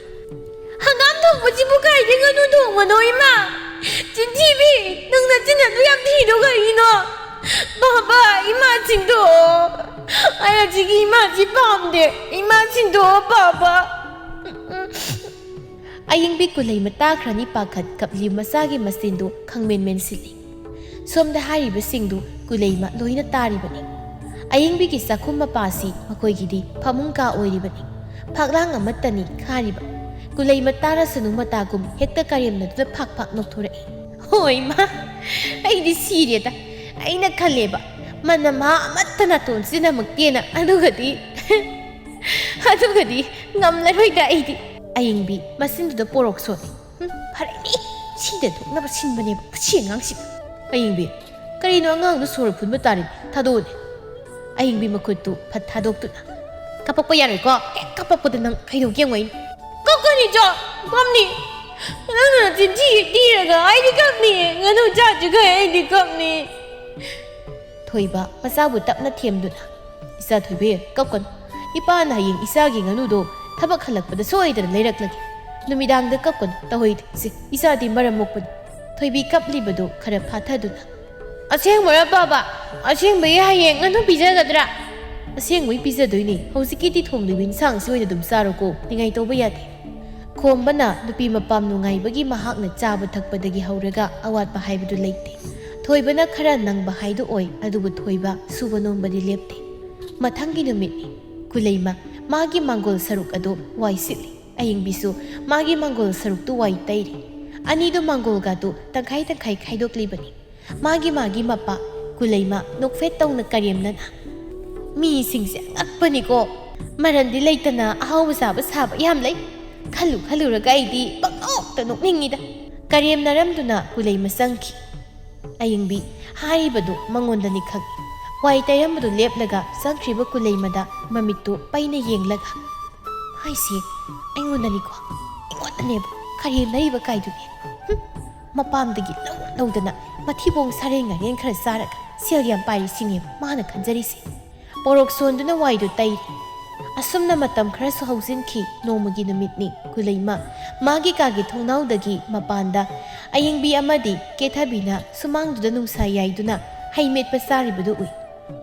"ꯍꯪꯒꯥꯝ ꯊꯣꯡꯕꯁꯤꯕꯨ ꯀꯥꯏꯗꯩ ꯉꯥꯅꯨ ꯊꯣꯡꯕꯅꯣ, ꯏꯃꯥ? ꯆꯤꯟꯊꯤꯕꯤ, ꯅꯪ ꯅꯆꯤꯟ ꯑꯗꯨ ꯌꯥꯝ ꯊꯤꯗꯣ ꯀꯩꯒꯤꯅꯣ?" ꯕꯥꯕꯥ, ꯏꯃꯥ ꯁꯤꯟꯗꯣꯛꯑꯣ꯫ ꯑꯩ ꯍꯧꯖꯤꯛꯀꯤ ꯏꯃꯥꯁꯤ ꯄꯥꯝꯗꯦ꯫ ꯏꯃꯥ ꯁꯤꯟꯗꯣꯛꯑꯣ, ꯕꯥꯕꯥ꯫ ꯑꯌꯤꯡꯕꯤ ꯀꯨꯂꯩꯃ ꯇꯥꯈ꯭ꯔꯅꯤ ꯄꯥꯈꯠ ꯀꯞꯂꯤ ꯃꯆꯥꯒꯤ ꯃꯆꯤꯟꯗꯨ ꯈꯪꯃꯦꯟ ꯃꯦꯟꯁꯤꯜꯂꯤ꯫ ꯁꯣꯝꯗ ꯍꯥꯏꯔꯤꯕꯁꯤꯡꯗꯨ ꯀꯨꯂꯩꯃ ꯂꯣꯏꯅ ꯇꯥꯔꯤꯕꯅꯤ꯫ ꯑꯌꯤꯡꯕꯤꯒꯤ ꯆꯥꯛꯈꯨꯝ ꯃꯄꯥꯁꯤ ꯃꯈꯣꯏꯒꯤꯗꯤ ꯐꯃꯨꯡ ꯀꯥ ꯑꯣꯏꯔꯤꯕꯅꯤ꯫ ꯐꯛꯂꯥꯡ ꯑꯃꯠꯇꯅꯤ ꯈꯥꯔꯤꯕ꯫ ꯀꯨꯂꯩꯃ ꯇꯥꯔꯁꯅꯨ ꯃꯇꯥꯒꯨꯝ ꯍꯦꯛꯇ ꯀꯔꯦꯝꯅꯗꯨꯅ ꯐꯥꯛ ꯐꯥꯛ ꯅꯣꯛꯊꯣꯔꯛꯏ꯫ ꯍꯣꯏ ꯏꯃꯥ, ꯑꯩꯗꯤ ꯁꯤꯔꯦꯗ꯫ ꯑꯩꯅ ꯈꯜꯂꯦꯕ, ꯃꯅꯝ ꯃꯍꯥ ꯑꯃꯠꯇ ꯅꯥꯇꯣꯟꯁꯤꯗ ꯅꯝꯃꯛꯇꯦꯅ꯫ ꯑꯗꯨꯒꯗꯤ, ꯑꯗꯨꯒꯗꯤ ꯉꯝꯂꯔꯣꯏꯗ ꯑꯩꯗꯤ꯫ ꯑꯌꯤꯡꯕꯤ ꯃꯆꯤꯟꯗꯨꯗ ꯄꯣꯔꯣꯛ ꯁꯣꯜꯂꯤ꯫ ꯍꯨꯝ, ꯐꯔꯦꯅꯦ, ꯁꯤꯗ ꯊꯣꯛꯅꯕ ꯁꯤꯟꯕꯅꯦꯕ ꯃꯁꯤ ꯑꯉꯥꯡꯁꯤ꯫ ꯑꯌꯤꯡꯕꯤ, ꯀꯔꯤꯅꯣ ꯑꯉꯥꯡꯗꯣ ꯁꯣꯔ ꯐꯨꯟꯕ ꯇꯥꯔꯤ? ꯊꯥꯗꯣꯛꯑꯣꯅꯦ꯫ ꯑꯌꯤꯡꯕꯤ ꯃꯈꯨꯠꯇꯨ ꯐꯠ ꯊꯥꯗꯣꯛꯇꯨꯅ, "ꯀꯞꯄꯛꯄ ꯌꯥꯔꯣꯏꯀꯣ, ꯍꯦꯛ ꯀꯞꯄꯛꯄꯗ ꯅꯪ ꯀꯩꯗꯧꯒꯦ ꯌꯦꯡꯉꯣ ꯑꯩꯅ꯫" "ꯀꯞꯀꯅꯤ ꯆꯣ, ꯀꯞꯅꯤ꯫ ꯅꯪꯅ ꯆꯤꯟꯊꯤ ꯍꯦꯛ ꯊꯤꯔꯒ ꯑꯩꯗꯤ ꯀꯞꯅꯤ, ꯉꯥꯅꯨ ꯆꯥꯗ꯭ꯔꯤꯈꯩ ꯑꯩꯗꯤ ꯀꯞꯅꯤ꯫" ꯊꯣꯏꯕ ꯃꯆꯥꯕꯨ ꯇꯞꯅ ꯊꯦꯝꯗꯨꯅ, "ꯏꯆꯥ ꯊꯣꯏꯕꯤ, ꯀꯞꯀꯅꯨ꯫ ꯏꯄꯥꯅ ꯍꯌꯦꯡ ꯏꯆꯥꯒꯤ ꯉꯥꯅꯨꯗꯣ ꯊꯕꯛ ꯍꯜꯂꯛꯄꯗ ꯁꯣꯏꯗꯅ ꯂꯩꯔꯛꯂꯒꯦ꯫ ꯅꯨꯃꯤꯗꯥꯡꯗ ꯀꯞꯀꯅꯨ, ꯇꯧꯍꯩꯗꯦ꯫ ꯁꯦ, ꯏꯆꯥꯗꯤ ꯃꯔꯝ ꯃꯣꯛꯄꯅꯤ꯫" ꯊꯣꯏꯕꯤ ꯀꯞꯂꯤꯕꯗꯨ ꯈꯔ ꯐꯥꯊꯗꯨꯅ, "ꯑꯁꯦꯡꯕꯔ ꯄꯥꯕ? ꯑꯁꯦꯡꯕꯒꯤ ꯍꯌꯦꯡ ꯉꯥꯅꯨ ꯄꯤꯖꯒꯗ꯭ꯔꯥ?" "ꯑꯁꯦꯡꯕꯩ ꯄꯤꯖꯗꯣꯏꯅꯦ꯫ ꯍꯧꯖꯤꯛꯀꯤꯗꯤ ꯊꯣꯡꯂꯤꯕ ꯏꯟꯁꯥꯡꯁꯤ ꯑꯣꯏꯅ ꯑꯗꯨꯝ ꯆꯥꯔꯣꯀꯣ꯫ ꯅꯤꯡꯉꯥꯏ ꯇꯧꯕ ꯌꯥꯗꯦ꯫" ꯈꯣꯝꯕꯅ ꯅꯨꯄꯤ ꯃꯄꯥꯝ ꯅꯨꯡꯉꯥꯏꯕꯒꯤ ꯃꯍꯥꯛꯅ ꯆꯥꯕ ꯊꯛꯄꯗꯒꯤ ꯍꯧꯔꯒ ꯑꯋꯥꯠꯄ ꯍꯥꯏꯕꯗꯨ ꯂꯩꯇꯦ꯫ ꯊꯣꯏꯕꯅ ꯈꯔ ꯅꯪꯕ ꯍꯥꯏꯗꯨ ꯑꯣꯏ, ꯑꯗꯨꯕꯨ ꯊꯣꯏꯕ ꯁꯨꯕ ꯅꯣꯝꯕꯗꯤ ꯂꯦꯞꯇꯦ꯫ ꯃꯊꯪꯒꯤ ꯅꯨꯃꯤꯠꯅꯤ꯫ ꯀꯨꯂꯩꯃ ꯃꯥꯒꯤ ꯃꯥꯡꯒꯣꯜ ꯁꯔꯨꯛ ꯑꯗꯨ ꯋꯥꯏ ꯁꯤꯠꯂꯤ꯫ ꯑꯌꯤꯡꯕꯤꯁꯨ ꯃꯥꯒꯤ ꯃꯥꯡꯒꯣꯜ ꯁꯔꯨꯛꯇꯨ ꯋꯥꯏ ꯇꯩꯔꯤ꯫ ꯑꯅꯤꯗꯨ ꯃꯥꯡꯒꯣꯜꯒꯗꯨ ꯇꯪꯈꯥꯏ ꯇꯪꯈꯥꯏ ꯈꯥꯏꯗꯣꯛꯂꯤꯕꯅꯤ꯫ ꯃꯥꯒꯤ ꯃꯥꯒꯤ ꯃꯄꯥ꯫ ꯀꯨꯂꯩꯃ ꯅꯣꯛꯐꯦꯠ ꯇꯧꯅ ꯀꯔꯦꯝꯅꯅ, "ꯃꯤꯁꯤꯡꯁꯦ ꯑꯉꯛꯄꯅꯤꯀꯣ꯫ ꯃꯔꯟꯗꯤ ꯂꯩꯇꯅ ꯑꯍꯥꯎꯕ ꯆꯥꯕ ꯁꯥꯕ ꯌꯥꯝ ꯂꯩ꯫ ꯈꯜꯂꯨ ꯈꯜꯂꯨꯔꯒ ꯑꯩꯗꯤ ꯄꯪꯅꯣꯛꯇ ꯅꯣꯛꯅꯤꯡꯉꯤꯗ꯫" ꯀꯔꯦꯝꯅꯔꯝꯗꯨꯅ ꯀꯨꯂꯩꯃ ꯆꯪꯈꯤ꯫ ꯑꯌꯤꯡꯕꯤ ꯍꯥꯏꯔꯤꯕꯗꯨ ꯃꯉꯣꯟꯗꯅꯤ ꯈꯪꯏ꯫ ꯋꯥꯏ ꯇꯩꯔꯝꯕꯗꯨ ꯂꯦꯞꯂꯒ ꯆꯪꯈ꯭ꯔꯤꯕ ꯀꯨꯂꯩꯃꯗ ꯃꯃꯤꯠꯇꯨ ꯄꯩꯅ ꯌꯦꯡꯂꯒ, "ꯍꯥꯏꯁꯦ ꯑꯩꯉꯣꯟꯗꯅꯤꯀꯣ, ꯑꯩꯉꯣꯟꯗꯅꯦꯕ ꯀꯔꯦꯝꯅꯔꯤꯕ ꯀꯥꯏꯗꯨꯗꯤ꯫ ꯍꯨꯝ, ꯃꯄꯥꯝꯗꯒꯤ ꯂꯧ ꯂꯧꯗꯅ ꯃꯊꯤꯕꯣꯡ ꯁꯥꯔꯦꯡ ꯉꯥꯔꯦꯟ ꯈꯔ ꯆꯥꯔꯒ ꯁꯦꯜ ꯌꯥꯝ ꯄꯥꯏꯔꯤ ꯁꯤꯅꯦꯕ ꯃꯥꯅ ꯈꯟꯖꯔꯤꯁꯦ꯫" ꯄꯣꯔꯣꯛ ꯁꯣꯟꯗꯨꯅ ꯋꯥꯏꯗꯨ ꯇꯩꯔꯤ꯫ ꯑꯁꯨꯝꯅ ꯃꯇꯝ ꯈꯔꯁꯨ ꯍꯧꯖꯤꯟꯈꯤ꯫ ꯅꯣꯡꯃꯒꯤ ꯅꯨꯃꯤꯠꯅꯤ꯫ ꯀꯨꯂꯩꯃ ꯃꯥꯒꯤ ꯀꯥꯒꯤ ꯊꯣꯡꯅꯥꯎꯗꯒꯤ ꯃꯄꯥꯟꯗ ꯑꯌꯤꯡꯕꯤ ꯑꯃꯗꯤ ꯀꯦꯊꯕꯤꯅ ꯁꯨꯃꯥꯡꯗꯨꯗ ꯅꯨꯡꯁꯥ ꯌꯥꯏꯗꯨꯅ ꯍꯩ ꯃꯦꯠꯄ ꯆꯥꯔꯤꯕꯗꯨ ꯎꯏ꯫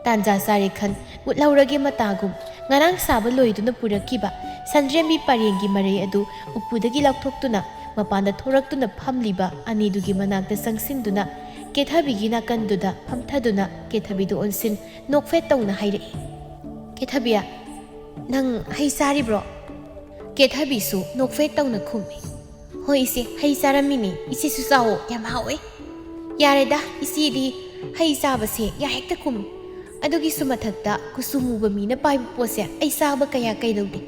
ꯇꯥꯟꯖꯥ ꯆꯥꯔꯦ ꯈꯟ ꯎꯠꯍꯧꯔꯒꯦ ꯃꯇꯥꯒꯨꯝ, ꯉꯔꯥꯡ ꯁꯥꯕ ꯂꯣꯏꯗꯨꯅ ꯄꯨꯔꯛꯈꯤꯕ ꯁꯟꯗ꯭ꯔꯦꯝꯕꯤ ꯄꯔꯦꯡꯒꯤ ꯃꯔꯩ ꯑꯗꯨ ꯎꯄꯨꯗꯒꯤ ꯂꯧꯊꯣꯛꯇꯨꯅ ꯃꯄꯥꯟꯗ ꯊꯣꯔꯛꯇꯨꯅ ꯐꯝꯂꯤꯕ ꯑꯅꯤꯗꯨꯒꯤ ꯃꯅꯥꯛꯇ ꯆꯪꯁꯤꯟꯗꯨꯅ ꯀꯦꯊꯕꯤꯒꯤ ꯅꯥꯀꯟꯗꯨꯗ ꯐꯝꯊꯗꯨꯅ ꯀꯦꯊꯕꯤꯗꯨ ꯑꯣꯟꯁꯤꯟ ꯅꯣꯛꯐꯦꯠ ꯇꯧꯅ ꯍꯥꯏꯔꯛꯏ, "ꯀꯦꯊꯕꯤ, ꯅꯪ ꯍꯩ ꯆꯥꯔꯤꯕ꯭ꯔꯣ?" ꯀꯦꯊꯕꯤꯁꯨ ꯅꯣꯛꯐꯦꯠ ꯇꯧꯅ ꯈꯨꯝꯃꯤ, "ꯍꯣꯏ ꯏꯆꯦ, ꯍꯩ ꯆꯥꯔꯝꯃꯤꯅꯦ꯫ ꯏꯆꯦꯁꯨ ꯆꯥꯎꯑꯣ, ꯌꯥꯝ ꯍꯥꯎꯋꯦ꯫" "ꯌꯥꯔꯦꯗ, ꯏꯆꯦꯗꯤ ꯍꯩ ꯆꯥꯕꯁꯦ ꯌꯥ ꯍꯦꯛꯇ ꯀꯨꯝꯃꯤ꯫ ꯑꯗꯨꯒꯤꯁꯨ ꯃꯊꯛꯇ ꯀꯨꯆꯨ ꯃꯨꯕ ꯃꯤꯅ ꯄꯥꯏꯕ ꯄꯣꯠꯁꯦ ꯑꯩ ꯆꯥꯕ ꯀꯌꯥ ꯀꯩꯗꯧꯗꯦ꯫"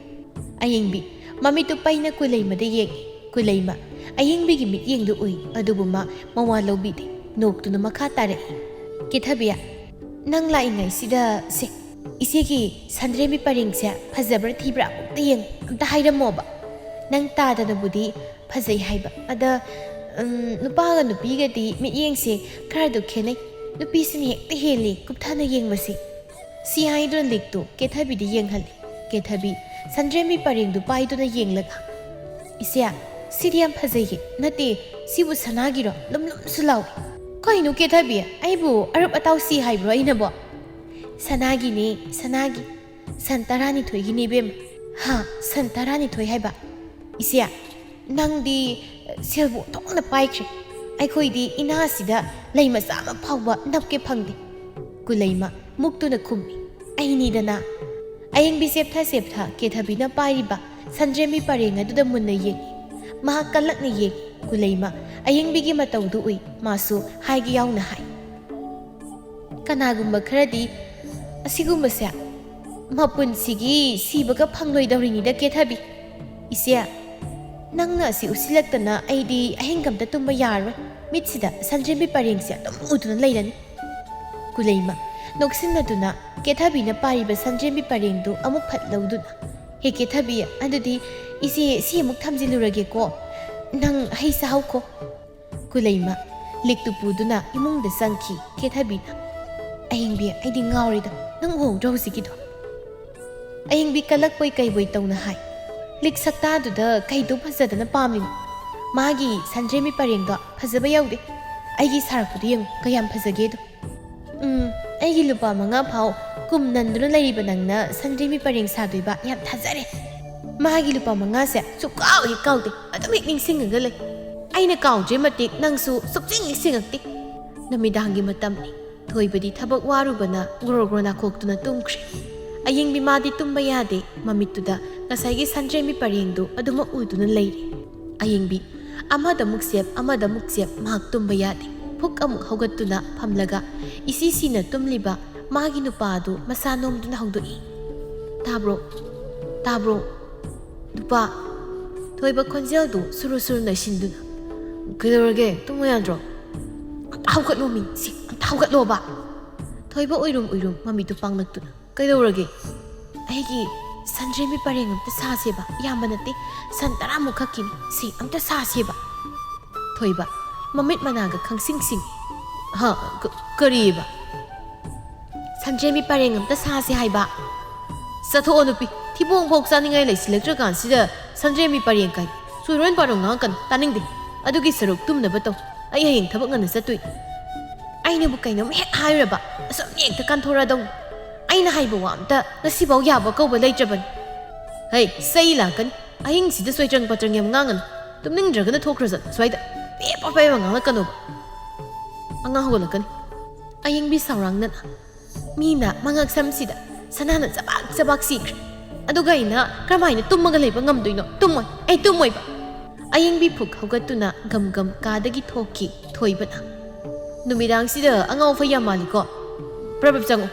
ꯑꯌꯦꯡꯕꯤ ꯃꯃꯤꯠꯇꯨ ꯄꯩꯅ ꯀꯨꯂꯩꯃꯗ ꯌꯦꯡꯉꯤ꯫ ꯀꯨꯂꯩꯃ ꯑꯌꯦꯡꯕꯤꯒꯤ ꯃꯤꯠꯌꯦꯡꯗꯨ ꯎꯏ, ꯑꯗꯨꯕꯨ ꯃꯥ ꯃꯋꯥ ꯂꯧꯕꯤꯗꯦ꯫ ꯅꯣꯛꯇꯨꯅ ꯃꯈꯥ ꯇꯥꯔꯛꯏ, "ꯀꯦꯊꯕꯤ, ꯅꯪ ꯂꯥꯛꯏꯉꯩꯁꯤꯗ ꯁꯦ, ꯏꯆꯦꯒꯤ ꯁꯟꯗ꯭ꯔꯦꯝꯕꯤ ꯄꯔꯦꯡꯁꯦ ꯐꯖꯕ꯭ꯔꯥ ꯊꯤꯕ꯭ꯔꯥ ꯑꯃꯨꯛꯇ ꯌꯦꯡꯉꯨ, ꯑꯝꯇ ꯍꯥꯏꯔꯝꯃꯣꯕ꯫ ꯅꯪ ꯇꯥꯗꯅꯕꯨꯗꯤ ꯐꯖꯩ ꯍꯥꯏꯕ, ꯑꯗ, ꯎꯝ, ꯅꯨꯄꯥꯒ ꯅꯨꯄꯤꯒꯗꯤ ꯃꯤꯠꯌꯦꯡꯁꯦ ꯈꯔꯗꯨ ꯈꯦꯠꯅꯩ꯫ ꯅꯨꯄꯤꯁꯤꯅ ꯍꯦꯛꯇ ꯍꯦꯜꯂꯤ ꯀꯨꯞꯊꯅ ꯌꯦꯡꯕꯁꯦ꯫" ꯁꯤ ꯍꯥꯏꯗꯨꯅ ꯂꯤꯛꯇꯨ ꯀꯦꯊꯕꯤꯗ ꯌꯦꯡꯍꯜꯂꯤ꯫ ꯀꯦꯊꯕꯤ ꯁꯟꯗ꯭ꯔꯦꯝꯕꯤ ꯄꯔꯦꯡꯗꯨ ꯄꯥꯏꯗꯨꯅ ꯌꯦꯡꯂꯒ, "ꯏꯆꯦ, ꯁꯤꯗꯤ ꯌꯥꯝ ꯐꯖꯩꯌꯦ꯫ ꯅꯠꯇꯦ, ꯁꯤꯕꯨ ꯁꯅꯥꯒꯤꯔꯣ? ꯂꯨꯝ ꯂꯨꯝꯁꯨ ꯂꯥꯎꯏ꯫" "ꯀꯩꯅꯣ ꯀꯦꯊꯕꯤ, ꯑꯩꯕꯨ ꯑꯔꯨꯞ ꯑꯇꯥꯎ ꯁꯤ ꯍꯥꯏꯕ꯭ꯔꯣ ꯑꯩꯅꯕꯣ?" "ꯁꯅꯥꯒꯤꯅꯦ, ꯁꯅꯥꯒꯤ꯫ ꯁꯟ ꯇꯔꯥꯅꯤꯊꯣꯏꯒꯤꯅꯦ ꯏꯕꯦꯝꯃ꯫" "ꯍꯥ, ꯁꯟ ꯇꯔꯥꯅꯤꯊꯣꯏ ꯍꯥꯏꯕ? ꯏꯆꯦ, ꯅꯪꯗꯤ ꯁꯦꯜꯕꯨ ꯑꯣꯟꯊꯣꯛꯅ ꯄꯥꯏꯈ꯭ꯔꯦ꯫ ꯑꯩꯈꯣꯏꯗꯤ ꯏꯅꯥꯁꯤꯗ ꯂꯩ ꯃꯆꯥ ꯑꯃ ꯐꯥꯎꯕ ꯅꯞꯀꯦ ꯐꯪꯗꯦ꯫" ꯀꯨꯂꯩꯃ ꯃꯨꯛꯇꯨꯅ ꯈꯨꯝꯃꯤ, "ꯑꯩꯅꯤꯗꯅ꯫" ꯑꯌꯦꯡꯕꯤ ꯆꯦꯞꯊ ꯆꯦꯞꯊ ꯀꯦꯊꯕꯤꯅ ꯄꯥꯏꯔꯤꯕ ꯁꯟꯗ꯭ꯔꯦꯝꯕꯤ ꯄꯔꯦꯡ ꯑꯗꯨꯗ ꯃꯨꯟꯅ ꯌꯦꯡꯉꯤ꯫ ꯃꯍꯥꯛ ꯀꯜꯂꯛꯅ ꯌꯦꯡꯉꯤ꯫ ꯀꯨꯂꯩꯃ ꯑꯌꯦꯡꯕꯤꯒꯤ ꯃꯇꯧꯗꯨ ꯎꯏ꯫ ꯃꯥꯁꯨ ꯍꯥꯏꯒꯦ ꯌꯥꯎꯅ ꯍꯥꯏ, "ꯀꯅꯥꯒꯨꯝꯕ ꯈꯔꯗꯤ ꯑꯁꯤꯒꯨꯝꯕꯁꯦ ꯃꯄꯨꯟꯁꯤꯒꯤ ꯁꯤꯕꯒ ꯐꯪꯂꯣꯏꯗꯧꯔꯤꯅꯤꯗ ꯀꯦꯊꯕꯤ꯫ ꯏꯆꯦ, ꯅꯪꯅ ꯑꯁꯤ ꯎꯠꯁꯤꯜꯂꯛꯇꯅ ꯑꯩꯗꯤ ꯑꯍꯤꯡꯒ ꯑꯝꯇ ꯇꯨꯝꯕ ꯌꯥꯔꯔꯣꯏ꯫ ꯃꯤꯠꯁꯤꯗ ꯁꯟꯗ꯭ꯔꯦꯝꯕꯤ ꯄꯔꯦꯡꯁꯦ ꯑꯗꯨꯝ ꯎꯗꯨꯅ ꯂꯩꯔꯅꯤ꯫" ꯀꯨꯂꯩꯃ ꯅꯣꯛꯁꯤꯟꯅꯗꯨꯅ ꯀꯦꯊꯕꯤꯅ ꯄꯥꯏꯔꯤꯕ ꯁꯟꯗ꯭ꯔꯦꯝꯕꯤ ꯄꯔꯦꯡꯗꯨ ꯑꯃꯨꯛ ꯐꯠ ꯂꯧꯗꯨꯅ, "ꯍꯦ ꯀꯦꯊꯕꯤ, ꯑꯗꯨꯗꯤ ꯏꯆꯦ ꯁꯤ ꯑꯃꯨꯛ ꯊꯝꯖꯤꯜꯂꯨꯔꯒꯦꯀꯣ꯫ ꯅꯪ ꯍꯩ ꯆꯥꯍꯧꯈꯣ꯫" ꯀꯨꯂꯩꯃ ꯂꯤꯛꯇꯨ ꯄꯨꯗꯨꯅ ꯏꯃꯨꯡꯗ ꯆꯪꯈꯤ꯫ ꯀꯦꯊꯕꯤꯅ, "ꯑꯌꯦꯡꯕꯤ, ꯑꯩꯗꯤ ꯉꯥꯎꯔꯦꯗ, ꯅꯪ ꯎꯍꯧꯗ꯭ꯔꯣ ꯍꯧꯖꯤꯛꯀꯤꯗꯣ?" ꯑꯌꯦꯡꯕꯤ ꯀꯜꯂꯛꯄꯣꯏ ꯀꯩꯕꯣꯏ ꯇꯧꯅ ꯍꯥꯏ, "ꯂꯤꯛ ꯁꯛꯇꯥꯗꯨꯗ ꯀꯩꯗꯧ ꯐꯖꯗꯅ ꯄꯥꯝꯃꯤꯅꯣ? ꯃꯥꯒꯤ ꯁꯟꯗ꯭ꯔꯦꯝꯕꯤ ꯄꯔꯦꯡꯗꯣ ꯐꯖꯕ ꯌꯥꯎꯗꯦ꯫ ꯑꯩꯒꯤ ꯁꯥꯔꯛꯄꯗꯨ ꯌꯦꯡꯉꯨ, ꯀꯌꯥꯝ ꯐꯖꯒꯦꯗꯣ꯫" ꯎꯝ, ꯑꯩꯒꯤ ꯂꯨꯄꯥ ꯃꯉꯥ ꯐꯥꯎ ꯀꯨꯝ ꯅꯟꯗꯨꯅ ꯂꯩꯔꯤꯕ ꯅꯪꯅ ꯁꯟꯗ꯭ꯔꯦꯝꯕꯤ ꯄꯔꯦꯡ ꯁꯥꯗꯣꯏꯕ ꯌꯥꯝ ꯊꯥꯖꯔꯦ꯫ ꯃꯥꯒꯤ ꯂꯨꯄꯥ ꯃꯉꯥꯁꯦ ꯁꯨꯛꯀꯥꯎ ꯍꯦꯛ ꯀꯥꯎꯗꯦ, ꯑꯗꯨꯝ ꯍꯦꯛ ꯅꯤꯡꯁꯤꯡꯉꯒ ꯂꯩ꯫ ꯑꯩꯅ ꯀꯥꯎꯗ꯭ꯔꯤ ꯃꯇꯤꯛ ꯅꯪꯁꯨ ꯁꯨꯛꯅꯤꯡ ꯅꯤꯡꯁꯤꯡꯉꯛꯇꯦ꯫ ꯅꯨꯃꯤꯗꯥꯡꯒꯤ ꯃꯇꯝꯅꯤ꯫ ꯊꯣꯏꯕꯗꯤ ꯊꯕꯛ ꯋꯥꯔꯨꯕꯅ ꯒ꯭ꯔꯣ ꯒ꯭ꯔꯣ ꯅꯥꯈꯣꯛꯇꯨꯅ ꯇꯨꯝꯈ꯭ꯔꯦ꯫ ꯑꯌꯤꯡꯕꯤ ꯃꯥꯗꯤ ꯇꯨꯝꯕ ꯌꯥꯗꯦ꯫ ꯃꯃꯤꯠꯇꯨꯗ ꯉꯁꯥꯏꯒꯤ ꯁꯟꯗ꯭ꯔꯦꯝꯕꯤ ꯄꯔꯦꯡꯗꯨ ꯑꯗꯨꯃꯛ ꯎꯗꯨꯅ ꯂꯩꯔꯦ꯫ ꯑꯌꯤꯡꯕꯤ ꯑꯃꯗ ꯑꯃꯨꯛ ꯆꯦꯞ, ꯑꯃꯗ ꯑꯃꯨꯛ ꯆꯦꯞ, ꯃꯍꯥꯛ ꯇꯨꯝꯕ ꯌꯥꯗꯦ꯫ ꯐꯨꯛ ꯑꯃꯨꯛ ꯍꯧꯒꯠꯇꯨꯅ ꯐꯝꯂꯒ ꯏꯁꯤ ꯁꯤꯅ ꯇꯨꯝꯂꯤꯕ ꯃꯥꯒꯤ ꯅꯨꯄꯥ ꯑꯗꯨ ꯃꯁꯥ ꯅꯣꯝꯗꯨꯅ ꯍꯧꯗꯣꯛꯏ꯫ "ꯇꯥꯕ꯭ꯔꯣ? ꯇꯥꯕ꯭ꯔꯣ? ꯅꯨꯄꯥ!" ꯊꯣꯏꯕ ꯈꯣꯟꯖꯦꯜꯗꯨ ꯁꯨꯔꯨ ꯁꯨꯔꯨ ꯅꯩꯁꯤꯟꯗꯨꯅ, "ꯀꯩꯗꯧꯔꯒꯦ? ꯇꯨꯝꯃꯨ ꯌꯥꯗ꯭ꯔꯣ? ꯑꯝꯇ ꯍꯧꯒꯠꯂꯣꯃꯤ, ꯁꯤ ꯑꯝꯇ ꯍꯧꯒꯠꯂꯣꯕ!" ꯊꯣꯏꯕ ꯎꯏꯔꯨꯝ ꯎꯏꯔꯨꯝ ꯃꯃꯤꯠꯇꯨ ꯄꯥꯡꯂꯛꯇꯨꯅ, "ꯀꯩꯗꯧꯔꯒꯦ?" "ꯑꯩꯒꯤ ꯁꯟꯗ꯭ꯔꯦꯝꯕꯤ ꯄꯔꯦꯡ ꯑꯝꯇ ꯁꯥꯁꯦꯕ, ꯌꯥꯝꯕ ꯅꯠꯇꯦ, ꯁꯟ ꯇꯔꯥꯃꯨꯛ ꯈꯛꯀꯤꯅꯤ, ꯁꯤ ꯑꯝꯇ ꯁꯥꯁꯦꯕ!" ꯊꯣꯏꯕ ꯃꯃꯤꯠ ꯃꯅꯥꯒ ꯈꯪꯁꯤꯡ ꯁꯤꯡ꯫ "ꯍꯥ? ꯀ-, ꯀꯔꯤꯕ?" "ꯁꯟꯗ꯭ꯔꯦꯝꯕꯤ ꯄꯔꯦꯡ ꯑꯝꯇ ꯁꯥꯁꯦ ꯍꯥꯏꯕ!" "ꯆꯠꯊꯣꯛꯑꯣ ꯅꯨꯄꯤ, ꯊꯤꯕꯣꯡ ꯐꯥꯎ ꯆꯥꯅꯤꯡꯉꯥꯏ ꯂꯩꯁꯤꯜꯂꯛꯇ꯭ꯔꯀꯥꯟꯁꯤꯗ ꯁꯟꯗ꯭ꯔꯦꯝꯕꯤ ꯄꯔꯦꯡ ꯀꯥꯏ꯫ ꯆꯨꯔꯣꯟ ꯄꯥꯔꯣꯟ ꯉꯥꯡꯉꯛꯀꯅꯨ, ꯇꯥꯅꯤꯡꯗꯦ꯫ ꯑꯗꯨꯒꯤ ꯁꯔꯨꯛ ꯇꯨꯝꯅꯕ ꯇꯧ, ꯑꯩ ꯍꯌꯦꯡ ꯊꯕꯛ ꯉꯟꯅ ꯆꯠꯇꯣꯏꯅꯤ꯫" "ꯑꯩꯅꯕꯨ ꯀꯩꯅꯣꯝ ꯍꯦꯛ ꯍꯥꯏꯔꯨꯔꯕ ꯑꯁꯨꯝ ꯍꯦꯛꯇ ꯀꯟꯊꯣꯔꯛꯑꯗꯧꯅꯤ꯫ ꯑꯩꯅ ꯍꯥꯏꯕ ꯋꯥ ꯑꯝꯇ ꯉꯁꯤꯐꯥꯎ ꯌꯥꯕ ꯀꯧꯕ ꯂꯩꯇ꯭ꯔꯕꯅꯤ꯫" "ꯍꯩ, ꯆꯩ ꯂꯥꯛꯀꯅꯤ꯫ ꯑꯍꯤꯡꯁꯤꯗ ꯁꯣꯏꯇ꯭ꯔꯪ ꯄꯥꯇ꯭ꯔꯪ ꯌꯥꯝ ꯉꯥꯡꯒꯅꯨ꯫ ꯇꯨꯝꯅꯤꯡꯗ꯭ꯔꯒꯅ ꯊꯣꯛꯈ꯭ꯔꯁꯅꯨ ꯁ꯭ꯋꯥꯏꯗ꯫ ꯄꯦꯄ ꯄꯦꯄ ꯉꯥꯡꯂꯛꯀꯅꯣꯕ꯫ ꯑꯉꯥꯡ ꯍꯧꯒꯠꯂꯛꯀꯅꯤ꯫" ꯑꯌꯤꯡꯕꯤ ꯁꯥꯎꯔꯥꯡꯅꯅ, "ꯃꯤꯅ ꯃꯉꯛ ꯁꯝꯁꯤꯗ ꯁꯅꯥꯅ ꯆꯕꯥꯛ ꯆꯕꯥꯛ ꯁꯤꯈ꯭ꯔꯦ꯫ ꯑꯗꯨꯒ ꯑꯩꯅ ꯀꯔꯝꯍꯥꯏꯅ ꯇꯨꯝꯃꯒ ꯂꯩꯕ ꯉꯝꯗꯣꯏꯅꯣ? ꯇꯨꯝꯃꯣꯏ, ꯑꯩ ꯇꯨꯝꯃꯣꯏꯕ!" ꯑꯌꯤꯡꯕꯤ ꯐꯨꯛ ꯍꯧꯒꯠꯇꯨꯅ ꯒꯝ ꯒꯝ ꯀꯥꯗꯒꯤ ꯊꯣꯛꯈꯤ꯫ ꯊꯣꯏꯕꯅ, "ꯅꯨꯃꯤꯗꯥꯡꯁꯤꯗ ꯑꯉꯥꯎ ꯑꯐꯩ ꯌꯥꯝ ꯃꯥꯜꯂꯤꯀꯣ꯫ ꯄ꯭ꯔꯞ ꯄ꯭ꯔꯞ ꯆꯪꯉꯨ꯫"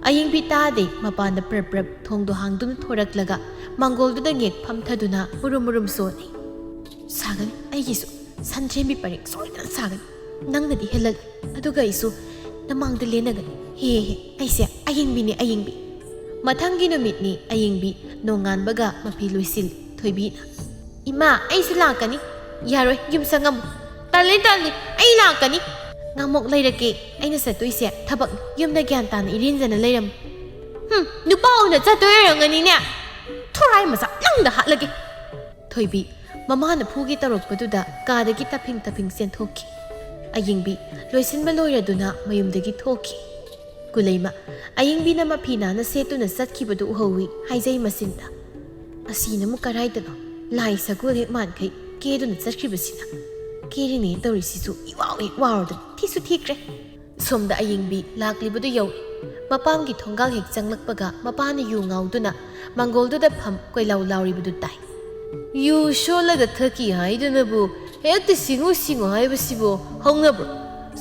ꯑꯌꯤꯡꯕꯤ ꯇꯥꯗꯦ꯫ ꯃꯄꯥꯟꯗ ꯄ꯭ꯔꯞ ꯄ꯭ꯔꯞ ꯊꯣꯡꯗꯣ ꯍꯥꯡꯗꯨꯅ ꯊꯣꯔꯛꯂꯒ ꯃꯥꯡꯒꯣꯜꯗꯨꯗ ꯉꯦꯛ ꯐꯝꯊꯗꯨꯅ ꯃꯨꯔꯨꯝ ꯃꯨꯔꯨꯝ ꯁꯣꯜꯂꯤ꯫ "ꯁꯥꯒꯅꯤ, ꯑꯩꯒꯤꯁꯨ ꯁꯟꯗ꯭ꯔꯦꯝꯕꯤ ꯄꯔꯦꯡ ꯁꯣꯏꯗꯅ ꯁꯥꯒꯅꯤ꯫ ꯅꯪꯅꯗꯤ ꯍꯦꯜꯂꯜꯂꯤ, ꯑꯗꯨꯒ ꯑꯩꯁꯨ ꯅꯃꯥꯡꯗ ꯂꯦꯟꯅꯒꯅꯤ꯫ ꯍꯦ ꯍꯦ, ꯑꯩꯁꯦ ꯑꯌꯤꯡꯕꯤꯅꯤ, ꯑꯌꯤꯡꯕꯤ꯫" ꯃꯊꯪꯒꯤ ꯅꯨꯃꯤꯠꯅꯤ꯫ ꯑꯌꯤꯡꯕꯤ ꯅꯣꯡꯉꯥꯟꯕꯒ ꯃꯐꯤ ꯂꯣꯏꯁꯤꯜꯂꯤ꯫ ꯊꯣꯏꯕꯤꯅ, "ꯏꯃꯥ, ꯑꯩꯁꯨ ꯂꯥꯛꯀꯅꯤ꯫" "ꯌꯥꯔꯣꯏ, ꯌꯨꯝ ꯁꯪꯉꯝꯃꯨ꯫" "ꯇꯜꯂꯤ, ꯇꯜꯂꯤ, ꯑꯩ ꯂꯥꯛꯀꯅꯤ꯫" "ꯉꯥꯃꯣꯛ ꯂꯩꯔꯛꯀꯦ, ꯑꯩꯅ ꯆꯠꯇꯣꯏꯁꯦ ꯊꯕꯛꯅꯤ꯫ ꯌꯨꯝꯗ ꯒ꯭ꯌꯥꯟ ꯇꯥꯅ ꯏꯔꯦꯟꯖꯅ ꯂꯩꯔꯝꯃꯨ꯫" "ꯍꯨꯝ, ꯅꯨꯄꯥ ꯎꯅ ꯆꯠꯇꯣꯏ ꯑꯣꯏꯔꯝꯒꯅꯤꯅꯦ꯫ ꯊꯨꯔꯥꯏ ꯃꯆꯥ ꯅꯪꯗ ꯍꯥꯠꯂꯒꯦ꯫" ꯊꯣꯏꯕꯤ ꯃꯃꯥꯅ ꯐꯨꯒꯦ ꯇꯧꯔꯛꯄꯗꯨꯗ ꯀꯥꯗꯒꯤ ꯇꯞꯐꯤꯡ ꯇꯞꯐꯤꯡ ꯆꯦꯟꯊꯣꯛꯈꯤ꯫ ꯑꯌꯤꯡꯕꯤ ꯂꯣꯏꯁꯤꯟꯕ ꯂꯣꯏꯔꯗꯨꯅ ꯃꯌꯨꯝꯗꯒꯤ ꯊꯣꯛꯈꯤ꯫ ꯒꯨꯂꯩꯃ ꯑꯌꯤꯡꯕꯤꯅ ꯃꯐꯤ ꯅꯥꯟꯅ ꯁꯦꯠꯇꯨꯅ ꯆꯠꯈꯤꯕꯗꯨ ꯎꯍꯧꯏ ꯍꯥꯏꯖꯩ ꯃꯆꯤꯟꯗ꯫ "ꯑꯁꯤꯅ ꯑꯃꯨꯛ ꯀꯔꯥꯏꯗꯅꯣ? ꯂꯥꯏ ꯁꯒꯣꯜ ꯍꯦꯛ ꯃꯥꯟꯈꯩ ꯀꯦꯗꯨꯅ ꯆꯠꯈ꯭ꯔꯤꯕꯁꯤꯅ꯫ ꯀꯦꯔꯤꯅꯦ ꯇꯧꯔꯤꯁꯤꯁꯨ ꯏꯋꯥꯎ ꯍꯦꯛ ꯋꯥꯎꯔꯗꯅ ꯊꯤꯁꯨ ꯊꯤꯈ꯭ꯔꯦ꯫" ꯁꯣꯝꯗ ꯑꯌꯤꯡꯕꯤ ꯂꯥꯛꯂꯤꯕꯗꯨ ꯌꯧꯏ꯫ ꯃꯄꯥꯝꯒꯤ ꯊꯣꯡꯒꯥꯜ ꯍꯦꯛ ꯆꯪꯂꯛꯄꯒ ꯃꯄꯥꯅ ꯌꯨ ꯉꯥꯎꯗꯨꯅ ꯃꯥꯡꯒꯣꯜꯗꯨꯗ ꯐꯝ ꯀꯣꯏꯂꯥꯎ ꯂꯥꯎꯔꯤꯕꯗꯨ ꯇꯥꯏ꯫ "ꯌꯨ ꯁꯣꯜꯂꯒ ꯊꯛꯈꯤ ꯍꯥꯏꯗꯨꯅꯕꯨ ꯍꯦꯛꯇ ꯁꯤꯡꯉꯨ ꯁꯤꯡꯉꯨ ꯍꯥꯏꯕꯁꯤꯕꯨ ꯍꯧꯅꯕ꯭ꯔꯣ?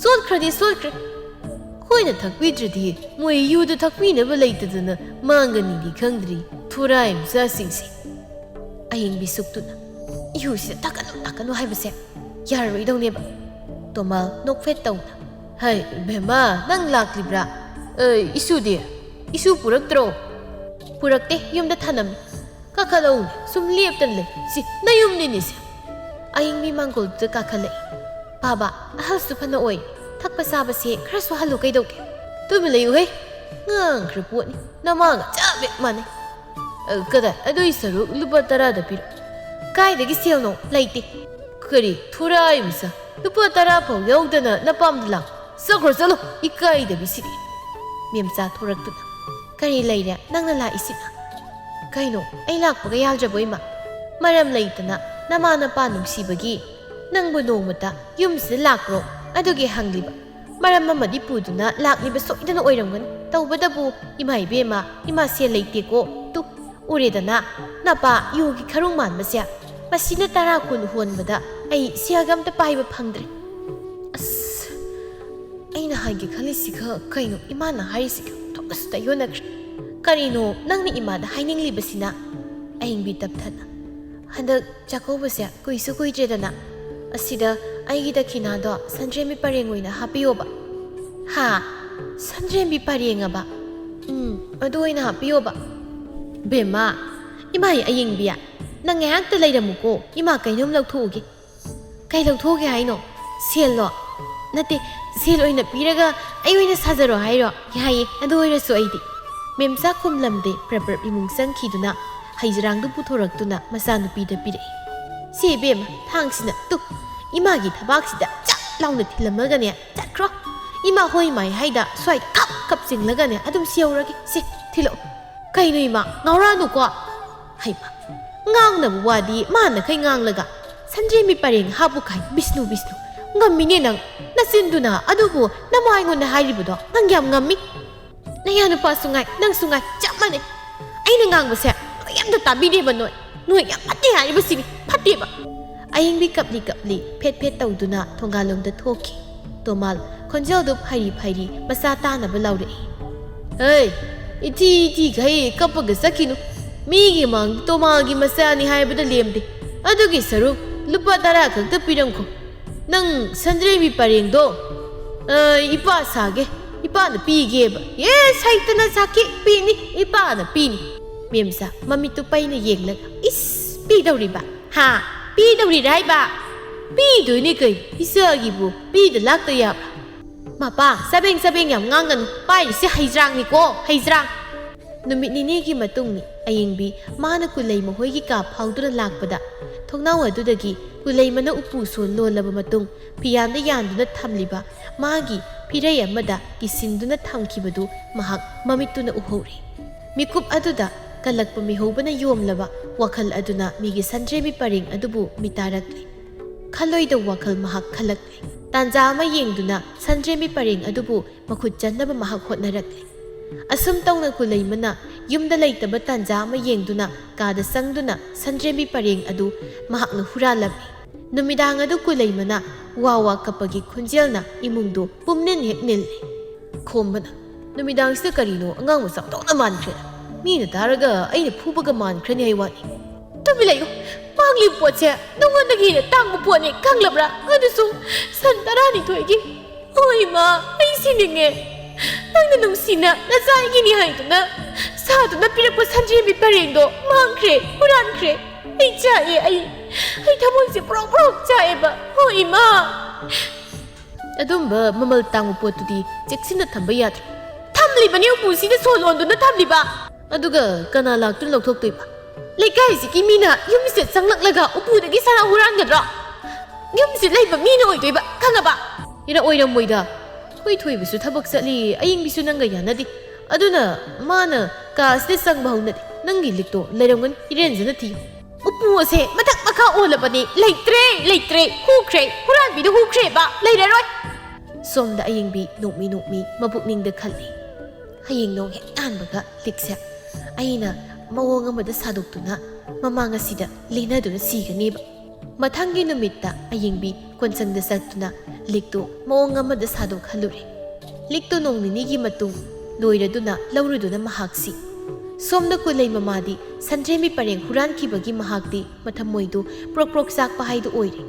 ꯁꯣꯠꯈ꯭ꯔꯗꯤ ꯁꯣꯠꯈ꯭ꯔꯦ꯫ ꯑꯩꯈꯣꯏꯅ ꯊꯛꯄꯤꯗ꯭ꯔꯗꯤ ꯃꯣꯏ ꯌꯨꯗꯨ ꯊꯛꯄꯤꯅꯕ ꯂꯩꯇꯗꯅ ꯃꯥꯡꯒꯅꯤꯗꯤ ꯈꯪꯗ꯭ꯔꯤ, ꯊꯨꯔꯥꯏ ꯃꯆꯥꯁꯤꯡꯁꯦ꯫" ꯑꯌꯤꯡꯕꯤ ꯁꯨꯛꯇꯨꯅ, "ꯌꯨꯁꯤꯗ ꯊꯛꯀꯅꯨ, ꯊꯛꯀꯅꯨ ꯍꯥꯏꯕꯁꯦ ꯌꯥꯔꯔꯣꯏꯗꯧꯅꯦꯕ꯫" ꯇꯣꯃꯥꯜ ꯅꯣꯛꯐꯦꯠ ꯇꯧꯅ, "ꯍꯩ, ꯕꯦꯝꯃ, ꯅꯪ ꯂꯥꯛꯂꯤꯕ꯭ꯔꯥ? ꯑꯦ, ꯏꯁꯨꯗꯤ? ꯏꯁꯨ ꯄꯨꯔꯛꯇ꯭ꯔꯣ?" "ꯄꯨꯔꯛꯇꯦ, ꯌꯨꯝꯗ ꯊꯅꯝꯃꯤ꯫" "ꯀꯥꯈꯠꯂꯛꯎꯅꯦ, ꯁꯨꯝ ꯂꯦꯞꯇꯅ ꯂꯩ꯫ ꯁꯤ ꯅꯌꯨꯝꯅꯤꯅꯦ ꯁꯦ꯫" ꯑꯌꯤꯡꯕꯤ ꯃꯥꯡꯒꯣꯜꯗꯨꯗ ꯀꯥꯈꯠꯂꯛꯏ꯫ "ꯄꯥꯕ, ꯑꯍꯜꯁꯨ ꯐꯅ ꯑꯣꯏ, ꯊꯛꯄ ꯆꯥꯕꯁꯦ ꯈꯔꯁꯨ ꯍꯜꯂꯨ ꯀꯩꯗꯧꯒꯦ?" "ꯇꯨꯃꯤꯟ ꯂꯩꯌꯨꯍꯦ, ꯉꯥꯡꯈ꯭ꯔ ꯄꯣꯠꯅꯤ, ꯅꯃꯥꯒ ꯆꯞ ꯍꯦꯛ ꯃꯥꯟꯅꯩ꯫ ꯑ, ꯀꯗꯥꯏ, ꯑꯗꯨꯏ ꯁꯔꯨꯛ ꯂꯨꯄꯥ ꯇꯔꯥꯗ ꯄꯤꯔꯣ꯫" "ꯀꯥꯏꯗꯒꯤ ꯁꯦꯜꯅꯣ? ꯂꯩꯇꯦ꯫" "ꯀꯔꯤ ꯊꯨꯔꯥꯏ ꯃꯆꯥ, ꯂꯨꯄꯥ ꯇꯔꯥ ꯐꯥꯎ ꯌꯥꯎꯗꯅ ꯅꯄꯥꯝꯗ ꯂꯥꯛ? ꯆꯠꯈ꯭ꯔꯣ ꯆꯠꯂꯣ, ꯏꯀꯥꯏꯗꯕꯤꯁꯤꯗꯤ꯫" ꯃꯦꯝꯆꯥ ꯊꯣꯔꯛꯇꯨꯅ, "ꯀꯔꯤ ꯂꯩꯔꯦ ꯅꯪꯅ ꯂꯥꯛꯏꯁꯤꯅ?" "ꯀꯩꯅꯣ, ꯑꯩ ꯂꯥꯛꯄꯒ ꯌꯥꯗ꯭ꯔꯕꯣ ꯏꯃꯥ? ꯃꯔꯝ ꯂꯩꯇꯅ ꯅꯃꯥ ꯅꯄꯥ ꯅꯨꯡꯁꯤꯕꯒꯤ ꯅꯪꯕꯨ ꯅꯣꯡꯃꯇ ꯌꯨꯝꯁꯤꯗ ꯂꯥꯛꯄ꯭ꯔꯣ ꯑꯗꯨꯒꯤ ꯍꯪꯂꯤꯕ꯫ ꯃꯔꯝ ꯑꯃꯗꯤ ꯄꯨꯗꯨꯅ ꯂꯥꯛꯂꯤꯕ ꯁꯣꯏꯗꯅ ꯑꯣꯏꯔꯝꯒꯅꯤ꯫ ꯇꯧꯕꯇꯕꯨ ꯏꯃꯥ ꯏꯕꯦꯝꯃ, ꯏꯃꯥ ꯁꯦꯜ ꯂꯩꯇꯦꯀꯣ꯫ ꯇꯨ, ꯎꯔꯦꯗꯅ, ꯅꯄꯥ ꯌꯨꯒꯤ ꯈꯔꯨꯡ ꯃꯥꯟꯕꯁꯦ꯫ ꯃꯁꯤꯅ ꯇꯔꯥ ꯀꯨꯟ ꯍꯣꯟꯕꯗ ꯑꯩ ꯁꯦꯜꯒ ꯑꯝꯇ ꯄꯥꯏꯕ ꯐꯪꯗ꯭ꯔꯦ꯫" ꯑꯁ, ꯑꯩꯅ ꯍꯥꯏꯒꯦ ꯈꯜꯂꯤꯁꯤꯒ ꯀꯩꯅꯣ ꯏꯃꯥꯅ ꯍꯥꯏꯔꯤꯁꯤꯒ ꯊꯣꯛꯅꯁꯨ ꯇꯥꯏꯌꯣꯟꯅꯈ꯭ꯔꯦ꯫ "ꯀꯔꯤꯅꯣ ꯅꯪꯅ ꯏꯃꯥꯗ ꯍꯥꯏꯅꯤꯡꯂꯤꯕꯁꯤꯅ?" ꯑꯌꯤꯡꯕꯤ ꯇꯞꯊꯅ, "ꯍꯟꯗꯛ ꯆꯥꯛꯀꯧꯕꯁꯦ ꯀꯨꯏꯁꯨ ꯀꯨꯏꯗ꯭ꯔꯦꯗꯅ꯫ ꯑꯁꯤꯗ ꯑꯩꯒꯤ ꯗꯈꯤꯅꯥꯗꯣ ꯁꯟꯗ꯭ꯔꯦꯝꯕꯤ ꯄꯔꯦꯡ ꯑꯣꯏꯅ ꯍꯥꯞꯄꯤꯌꯣꯕ꯫" "ꯍꯥ? ꯁꯟꯗ꯭ꯔꯦꯝꯕꯤ ꯄꯔꯦꯡ ꯑꯕ?" "ꯎꯝ, ꯑꯗꯨ ꯑꯣꯏꯅ ꯍꯥꯞꯄꯤꯌꯣꯕ꯫" "ꯕꯦꯝꯃ, ꯏꯃꯥꯏ ꯑꯌꯤꯡꯕꯤ, ꯅꯪ ꯉꯥꯏꯍꯥꯛꯇ ꯂꯩꯔꯝꯃꯨꯀꯣ, ꯏꯃꯥ ꯀꯩꯅꯣꯝ ꯂꯧꯊꯣꯛꯎꯒꯦ꯫" "ꯀꯩ ꯂꯧꯊꯣꯛꯎꯒꯦ ꯍꯥꯏꯅꯣ? ꯁꯦꯜꯂꯣ?" "ꯅꯠꯇꯦ, ꯁꯦꯜ ꯑꯣꯏꯅ ꯄꯤꯔꯒ ꯑꯩ ꯑꯣꯏꯅ ꯁꯥꯖꯔꯣ ꯍꯥꯏꯔꯣ? ꯌꯥꯏꯌꯦ, ꯑꯗꯨ ꯑꯣꯏꯔꯁꯨ ꯑꯩꯗꯤ꯫" ꯃꯦꯝꯆꯥ ꯈꯨꯝꯂꯝꯗꯦ, ꯄ꯭ꯔꯞ ꯄ꯭ꯔꯞ ꯏꯃꯨꯡ ꯆꯪꯈꯤꯗꯨꯅ ꯍꯩꯖꯔꯥꯡꯗꯨ ꯄꯨꯊꯣꯔꯛꯇꯨꯅ ꯃꯆꯥꯅꯨꯄꯤꯗ ꯄꯤꯔꯛꯏ꯫ "ꯁꯤ ꯏꯕꯦꯝꯃ, ꯊꯥꯡꯁꯤꯅ ꯇꯨ, ꯏꯃꯥꯒꯤ ꯊꯕꯥꯛꯁꯤꯗ ꯆꯥꯛ ꯂꯥꯎꯅ ꯊꯤꯜꯂꯝꯃꯒꯅꯦ ꯆꯠꯈ꯭ꯔꯣ꯫ ꯏꯃꯥ ꯍꯣꯏ ꯃꯥꯏ ꯍꯥꯏꯗ ꯁ꯭ꯋꯥꯏ ꯀꯞ ꯀꯞ ꯆꯤꯡꯂꯒꯅꯦ ꯑꯗꯨꯝ ꯁꯤꯍꯧꯔꯒꯦ꯫ ꯁꯦ, ꯊꯤꯜꯂꯛꯑꯣ꯫ ꯀꯩꯅꯣ ꯏꯃꯥ, ꯉꯥꯎꯔꯛꯑꯅꯨꯀꯣ꯫ ꯍꯩꯃꯥ, ꯉꯥꯡꯅꯕ ꯋꯥꯗꯤ ꯃꯥꯅꯈꯩ ꯉꯥꯡꯂꯒ ꯁꯟꯗ꯭ꯔꯦꯝꯕꯤ ꯄꯔꯦꯡ ꯍꯥꯞꯄꯨ ꯀꯥꯏ꯫ ꯕꯤꯁꯅꯨ, ꯕꯤꯁꯅꯨ, ꯉꯝꯃꯤꯅꯦ ꯅꯪ꯫ ꯅꯆꯤꯟꯗꯨꯅ ꯑꯗꯨꯕꯨ ꯅꯃꯥ ꯑꯩꯉꯣꯟꯗ ꯍꯥꯏꯔꯤꯕꯗꯣ ꯅꯪ ꯌꯥꯝ ꯉꯝꯃꯤ꯫ ꯅꯌꯥ ꯅꯨꯄꯥꯁꯨ ꯉꯥꯏ, ꯅꯪꯁꯨ ꯉꯥꯏ, ꯆꯞ ꯃꯥꯟꯅꯩ꯫ ꯑꯩꯅ ꯉꯥꯡꯕꯁꯦ ꯅꯣꯏ ꯑꯝꯇ ꯇꯥꯕꯤꯗꯦꯕ ꯅꯣꯏ꯫ ꯅꯣꯏ ꯌꯥꯝ ꯐꯠꯇꯦ ꯍꯥꯏꯔꯤꯕꯁꯤꯅꯤ, ꯐꯠꯇꯦꯕ꯫ ꯑꯌꯤꯡꯕꯤ ꯀꯞꯂꯤ ꯀꯞꯂꯤ ꯐꯦꯠ ꯐꯦꯠ ꯇꯧꯗꯨꯅ ꯊꯣꯡꯒꯥꯜꯂꯣꯝꯗ ꯊꯣꯛꯈꯤ꯫ ꯇꯣꯃꯥꯜ ꯈꯣꯟꯖꯦꯜꯗꯨ ꯐꯩꯔꯤ ꯐꯩꯔꯤ ꯃꯆꯥ ꯇꯥꯅꯕ ꯂꯥꯎꯔꯛꯏ꯫ "ꯍꯩ, ꯏꯊꯤ ꯏꯊꯤꯈꯩ ꯀꯞꯄꯒ ꯆꯠꯈꯤꯅꯨ꯫ ꯃꯤꯒꯤ ꯃꯥꯡꯗ ꯇꯣꯃꯥꯜꯒꯤ ꯃꯆꯥꯅꯤ ꯍꯥꯏꯕꯗ ꯂꯦꯝꯗꯦ꯫ ꯑꯗꯨꯒꯤ ꯁꯔꯨꯛ ꯂꯨꯄꯥ ꯇꯔꯥ ꯈꯛꯇ ꯄꯤꯔꯝꯈꯣ꯫ ꯅꯪ ꯁꯟꯗ꯭ꯔꯦꯝꯕꯤ ꯄꯔꯦꯡꯗꯣ, ꯑ, ꯏꯄꯥ ꯁꯥꯒꯦ, ꯏꯄꯥꯅ ꯄꯤꯒꯦꯕ꯫" "ꯑꯦ, ꯁꯩꯇꯅ ꯁꯥꯈꯤ, ꯄꯤꯅꯤ, ꯏꯄꯥꯅ ꯄꯤꯅꯤ꯫" ꯃꯦꯝꯆꯥ ꯃꯃꯤꯠꯇꯨ ꯄꯩꯅ ꯌꯦꯡꯂꯒ, "ꯏꯁ, ꯄꯤꯗꯧꯔꯤꯕ? ꯍꯥ? ꯄꯤꯗꯧꯔꯤꯔꯥ ꯍꯥꯏꯕ?" "ꯄꯤꯗꯣꯏꯅꯤ ꯀꯩ, ꯏꯆꯥꯒꯤꯕꯨ ꯄꯤꯗ ꯂꯥꯛꯇ ꯌꯥꯕ꯭ꯔꯥ?" "ꯃꯄꯥ, ꯆꯕꯦꯡ ꯆꯕꯦꯡ ꯌꯥꯝ ꯉꯥꯡꯒꯅꯨ, ꯄꯥꯏꯔꯤꯁꯦ ꯍꯩꯖ꯭ꯔꯥꯡꯅꯤꯀꯣ, ꯍꯩꯖ꯭ꯔꯥꯡ꯫" ꯅꯨꯃꯤꯠ ꯅꯤꯅꯤꯒꯤ ꯃꯇꯨꯡꯅꯤ꯫ ꯑꯌꯤꯡꯕꯤ ꯃꯥꯅ ꯀꯨꯂꯩ ꯃꯈꯣꯏꯒꯤ ꯀꯥ ꯐꯥꯎꯗꯨꯅ ꯂꯥꯛꯄꯗ, ꯊꯣꯡꯅꯥꯎ ꯑꯗꯨꯗꯒꯤ ꯀꯨꯂꯩꯃꯅ ꯎꯄꯨ ꯁꯣ ꯂꯣꯜꯂꯕ ꯃꯇꯨꯡ, ꯐꯤꯌꯥꯟꯗ ꯌꯥꯟꯗꯨꯅ ꯊꯝꯂꯤꯕ ꯃꯥꯒꯤ ꯐꯤꯔꯩ ꯑꯃꯗ ꯀꯤꯁꯤꯟꯗꯨꯅ ꯊꯝꯈꯤꯕꯗꯨ ꯃꯍꯥꯛ ꯃꯃꯤꯠꯇꯨꯅ ꯎꯍꯧꯔꯦ꯫ ꯃꯤꯀꯨꯞ ꯑꯗꯨꯗ ꯀꯜꯂꯛꯄ ꯃꯤꯍꯧꯕꯅ ꯌꯣꯝꯂꯕ ꯋꯥꯈꯜ ꯑꯗꯨꯅ ꯃꯤꯒꯤ ꯁꯟꯗ꯭ꯔꯦꯝꯕꯤ ꯄꯔꯦꯡ ꯑꯗꯨꯕꯨ ꯃꯤꯇꯥꯔꯛꯂꯦ꯫ ꯈꯜꯂꯣꯏꯗꯧ ꯋꯥꯈꯜ ꯃꯍꯥꯛ ꯈꯜꯂꯛꯂꯦ꯫ ꯇꯥꯟꯖꯥ ꯑꯃ ꯌꯦꯡꯗꯨꯅ ꯁꯟꯗ꯭ꯔꯦꯝꯕꯤ ꯄꯔꯦꯡ ꯑꯗꯨꯕꯨ ꯃꯈꯨꯠ ꯆꯟꯅꯕ ꯃꯍꯥꯛ ꯍꯣꯠꯅꯔꯛꯂꯤ꯫ ꯑꯁꯨꯝ ꯇꯧꯅ ꯀꯨꯂꯩꯃꯅ ꯌꯨꯝꯗ ꯂꯩꯇꯕ ꯇꯥꯟꯖꯥ ꯑꯃ ꯌꯦꯡꯗꯨꯅ ꯀꯥꯗ ꯆꯪꯗꯨꯅ ꯁꯟꯗ꯭ꯔꯦꯝꯕꯤ ꯄꯔꯦꯡ ꯑꯗꯨ ꯃꯍꯥꯛꯅ ꯍꯨꯔꯥꯜꯂꯝꯃꯤ꯫ ꯅꯨꯃꯤꯗꯥꯡ ꯑꯗꯨ ꯀꯨꯂꯩꯃꯅ ꯋꯥ ꯋꯥ ꯀꯞꯄꯒꯤ ꯈꯣꯟꯖꯦꯜꯅ ꯏꯃꯨꯡꯗꯨ ꯄꯨꯝꯅꯤꯟ ꯍꯦꯛ ꯅꯤꯜꯂꯤ꯫ ꯈꯣꯝꯕꯅ, "ꯅꯨꯃꯤꯗꯥꯡꯁꯤꯗ ꯀꯔꯤꯅꯣ ꯑꯉꯥꯡ ꯃꯆꯥ ꯇꯧꯅ ꯃꯥꯟꯈ꯭ꯔꯦ꯫ ꯃꯤꯅ ꯇꯥꯔꯒ ꯑꯩꯅ ꯐꯨꯕꯒ ꯃꯥꯟꯈ꯭ꯔꯅꯤ ꯍꯥꯏ ꯋꯥꯅꯤ꯫" "ꯇꯨꯃꯤꯟ ꯂꯩꯌꯨ꯫ ꯃꯥꯡꯂꯤꯕ ꯄꯣꯠꯁꯦ ꯅꯉꯣꯟꯗꯒꯤ ꯍꯦꯟꯅ ꯇꯥꯡꯕ ꯄꯣꯠꯅꯤ ꯈꯪꯂꯕ꯭ꯔꯥ? ꯑꯗꯨꯁꯨ ꯁꯟ ꯇꯔꯥꯅꯤꯊꯣꯏꯒꯤ꯫ ꯑꯣ ꯏꯃꯥ, ꯑꯩ ꯁꯤꯅꯤꯡꯉꯦ꯫ ꯅꯪꯅ ꯅꯨꯡꯁꯤꯅ ꯅꯆꯥ ꯑꯩꯒꯤꯅꯤ ꯍꯥꯏꯗꯨꯅ ꯁꯥꯗꯨꯅ ꯄꯤꯔꯛꯄ ꯁꯟꯗ꯭ꯔꯦꯝꯕꯤ ꯄꯔꯦꯡꯗꯣ ꯃꯥꯡꯈ꯭ꯔꯦ, ꯍꯨꯔꯥꯟꯈ꯭ꯔꯦ꯫ ꯑꯩ ꯆꯥꯛꯑꯦ, ꯑꯩ, ꯑꯩ ꯊꯃꯣꯏꯁꯦ ꯄ꯭ꯔꯣꯛ ꯄ꯭ꯔꯣꯛ ꯆꯥꯛꯑꯦꯕ꯫ ꯑꯣ ꯏꯃꯥ!" "ꯑꯗꯨꯝꯕ ꯃꯃꯜ ꯇꯥꯡꯕ ꯄꯣꯠꯇꯨꯗꯤ ꯆꯦꯛꯁꯤꯟꯅ ꯊꯝꯕ ꯌꯥꯗ꯭ꯔꯦ꯫" "ꯊꯝꯂꯤꯕꯅꯤ, ꯎꯄꯨꯁꯤꯗ ꯁꯣ ꯂꯣꯟꯗꯨꯅ ꯊꯝꯂꯤꯕ꯫" "ꯑꯗꯨꯒ ꯀꯅꯥ ꯂꯥꯛꯇꯨꯅ ꯂꯧꯊꯣꯛꯇꯣꯏꯕ?" "ꯂꯩꯀꯥꯏꯁꯤꯒꯤ ꯃꯤꯅ ꯌꯨꯝꯁꯤꯗ ꯆꯪꯂꯛꯂꯒ ꯎꯄꯨꯗꯒꯤ ꯁꯅꯥ ꯍꯨꯔꯥꯟꯒꯗ꯭ꯔꯣ?" ꯌꯨꯝꯁꯤ ꯂꯩꯕ ꯃꯤꯅ ꯑꯣꯏꯗꯣꯏꯕ, ꯈꯪꯉꯕ? ꯏꯔ ꯑꯣꯏꯔꯝꯃꯣꯏꯗ꯫ ꯊꯣꯏ ꯊꯣꯏꯕꯁꯨ ꯊꯕꯛ ꯆꯠꯂꯤ, ꯑꯌꯤꯡꯕꯤꯁꯨ ꯅꯪꯒ ꯌꯥꯅꯗꯦ꯫ ꯑꯗꯨꯅ ꯃꯥꯅ ꯀꯥ ꯑꯁꯤꯗ ꯆꯪꯕ ꯍꯧꯅꯗꯦ꯫ ꯅꯪꯒꯤ ꯂꯤꯛꯇꯣ ꯂꯩꯔꯝꯒꯅꯤ, ꯏꯔꯦꯟꯖꯅ ꯊꯤꯌꯨ꯫ ꯎꯄꯨ ꯑꯁꯦ ꯃꯊꯛ ꯃꯈꯥ ꯑꯣꯜꯂꯕꯅꯤ꯫ ꯂꯩꯇ꯭ꯔꯦ, ꯂꯩꯇ꯭ꯔꯦ꯫ ꯍꯨꯈ꯭ꯔꯦ, ꯍꯨꯔꯥꯟꯕꯤꯗꯨ ꯍꯨꯈ꯭ꯔꯦꯕ꯫ ꯂꯩꯔꯔꯣꯏ꯫ ꯁꯣꯝꯗ ꯑꯌꯤꯡꯕꯤ ꯅꯣꯛꯃꯤ ꯅꯣꯛꯃꯤ ꯃꯄꯨꯛꯅꯤꯡꯗ ꯈꯜꯂꯤ, "ꯍꯌꯦꯡ ꯅꯣꯡ ꯍꯦꯛ ꯉꯥꯟꯕꯒ ꯂꯤꯛꯁꯦ ꯑꯩꯅ ꯃꯑꯣꯡ ꯑꯃꯗ ꯁꯥꯗꯣꯛꯇꯨꯅ ꯃꯃꯥꯡ ꯑꯁꯤꯗ ꯂꯦꯟꯅꯗꯨꯅ ꯁꯤꯒꯅꯦꯕ"꯫ ꯃꯊꯪꯒꯤ ꯅꯨꯃꯤꯠꯇ ꯑꯌꯤꯡꯕꯤ ꯀꯣꯟꯁꯪꯗ ꯆꯠꯇꯨꯅ ꯂꯤꯛꯇꯨ ꯃꯑꯣꯡ ꯑꯃꯗ ꯁꯥꯗꯣꯛꯍꯜꯂꯨꯔꯦ꯫ ꯂꯤꯛꯇꯨ ꯅꯣꯡ ꯅꯤꯅꯤꯒꯤ ꯃꯇꯨꯡ ꯂꯣꯏꯔꯗꯨꯅ ꯂꯧꯔꯨꯗꯨꯅ ꯃꯍꯥꯛꯁꯤ꯫ ꯁꯣꯝꯗ ꯀꯨꯂꯩ ꯃꯃꯥꯗꯤ ꯁꯟꯗ꯭ꯔꯦꯝꯕꯤ ꯄꯔꯦꯡ ꯍꯨꯔꯥꯟꯈꯤꯕꯒꯤ ꯃꯍꯥꯛꯇꯤ ꯃꯊꯃꯣꯏꯗꯨ ꯄ꯭ꯔꯣꯛ ꯄ꯭ꯔꯣꯛ ꯆꯥꯛꯄ ꯍꯥꯏꯗꯨ ꯑꯣꯏꯔꯦ꯫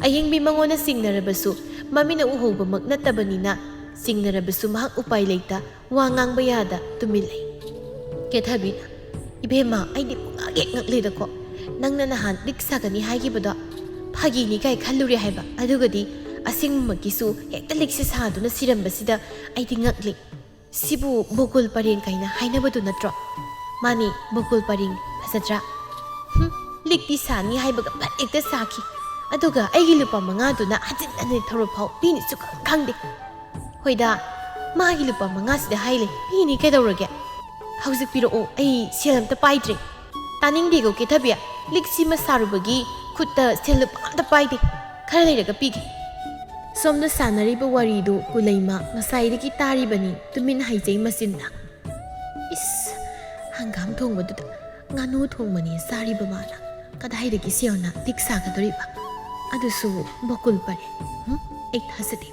ꯑꯌꯤꯡꯕꯤ ꯃꯉꯣꯟꯗ ꯆꯤꯡꯅꯔꯕꯁꯨ, ꯃꯃꯤꯠꯅ ꯎꯍꯧꯕꯃꯛ ꯅꯠꯇꯕꯅꯤꯅ, ꯆꯤꯡꯅꯔꯕꯁꯨ ꯃꯍꯥꯛ ꯎꯄꯥꯏ ꯂꯩꯇ ꯋꯥ ꯉꯥꯡꯕ ꯌꯥꯗ ꯇꯨꯃꯤꯟ ꯂꯩ꯫ ꯀꯦꯊꯕꯤꯅ, "ꯏꯕꯦꯝꯃ, ꯑꯩꯗꯤ ꯄꯨꯡꯉꯥꯛ ꯍꯦꯛ ꯉꯛꯂꯦꯗꯀꯣ꯫ ꯅꯪꯅ ꯅꯍꯥꯟ ꯂꯤꯛ ꯁꯥꯒꯅꯤ ꯍꯥꯏꯈꯤꯕꯗꯣ ꯐꯥꯒꯤꯅꯤ ꯀꯥꯏ ꯈꯜꯂꯨꯔꯦ ꯍꯥꯏꯕ, ꯑꯗꯨꯒꯗꯤ ꯑꯁꯦꯡꯕꯃꯛꯀꯤꯁꯨ ꯍꯦꯛꯇ ꯂꯤꯛꯁꯦ ꯁꯥꯗꯨꯅ ꯁꯤꯔꯝꯕꯁꯤꯗ ꯑꯩꯗꯤ ꯉꯛꯂꯦ꯫ ꯁꯤꯕꯨ ꯕꯣꯀꯨꯜ ꯄꯔꯦꯡ ꯀꯥꯏꯅ ꯍꯥꯏꯅꯕꯗꯨ ꯅꯠꯇ꯭ꯔꯣ?" "ꯃꯥꯅꯤ, ꯕꯣꯀꯨꯜ ꯄꯔꯦꯡ꯫ ꯐꯖꯗ꯭ꯔꯥ?" "ꯍꯨꯝ, ꯂꯤꯛꯇꯤ ꯁꯥꯅꯤ ꯍꯥꯏꯕꯒ ꯐꯠ ꯍꯦꯛꯇ ꯁꯥꯈꯤ꯫ ꯑꯗꯨꯒ ꯑꯩꯒꯤ ꯂꯨꯄꯥ ꯃꯉꯥꯗꯨꯅ ꯍꯟꯖꯤꯟ ꯍꯟꯖꯤꯟ ꯊꯧꯔꯝ ꯐꯥꯎ ꯄꯤꯅꯤ ꯁꯨꯈꯪ ꯈꯪꯗꯦ꯫ ꯍꯣꯏꯗ, ꯃꯥꯒꯤ ꯂꯨꯄꯥ ꯃꯉꯥꯁꯤꯗ ꯍꯥꯏꯂꯦ, ꯄꯤꯅꯤ ꯀꯩꯗꯧꯔꯒꯦ? ꯍꯧꯖꯤꯛ ꯄꯤꯔꯛꯑꯣ, ꯑꯩ ꯁꯦꯜ ꯑꯝꯇ ꯄꯥꯏꯗ꯭ꯔꯦ꯫" "ꯇꯥꯅꯤꯡꯗꯦꯀꯣ ꯀꯦꯊꯕꯤ, ꯂꯤꯛꯁꯤꯃ ꯁꯥꯔꯨꯕꯒꯤ ꯈꯨꯠꯇ ꯁꯦꯜ ꯂꯨꯄꯥ ꯑꯝꯇ ꯄꯥꯏꯗꯦ꯫ ꯈꯔ ꯂꯩꯔꯒ ꯄꯤꯒꯦ꯫" ꯁꯣꯝꯗ ꯁꯥꯟꯅꯔꯤꯕ ꯋꯥꯔꯤꯗꯨ ꯀꯨꯂꯩꯃ ꯉꯁꯥꯏꯗꯒꯤ ꯇꯥꯔꯤꯕꯅꯤ, ꯇꯨꯃꯤꯟ ꯍꯩꯖꯩ ꯃꯆꯤꯟꯅ꯫ "ꯏꯁ, ꯍꯪꯒꯥꯝ ꯊꯣꯡꯕꯗꯨꯗ ꯉꯥꯅꯨ ꯊꯣꯡꯕꯅꯦ ꯆꯥꯔꯤꯕ ꯃꯥꯅ꯫ ꯀꯗꯥꯏꯗꯒꯤ ꯁꯦꯜꯅ ꯂꯤꯛ ꯁꯥꯒꯗꯧꯔꯤꯕ? ꯑꯗꯨꯁꯨ ꯕꯣꯀꯨꯜ ꯄꯔꯦꯡ꯫ ꯍꯨꯝ, ꯑꯩ ꯊꯥꯖꯗꯦ꯫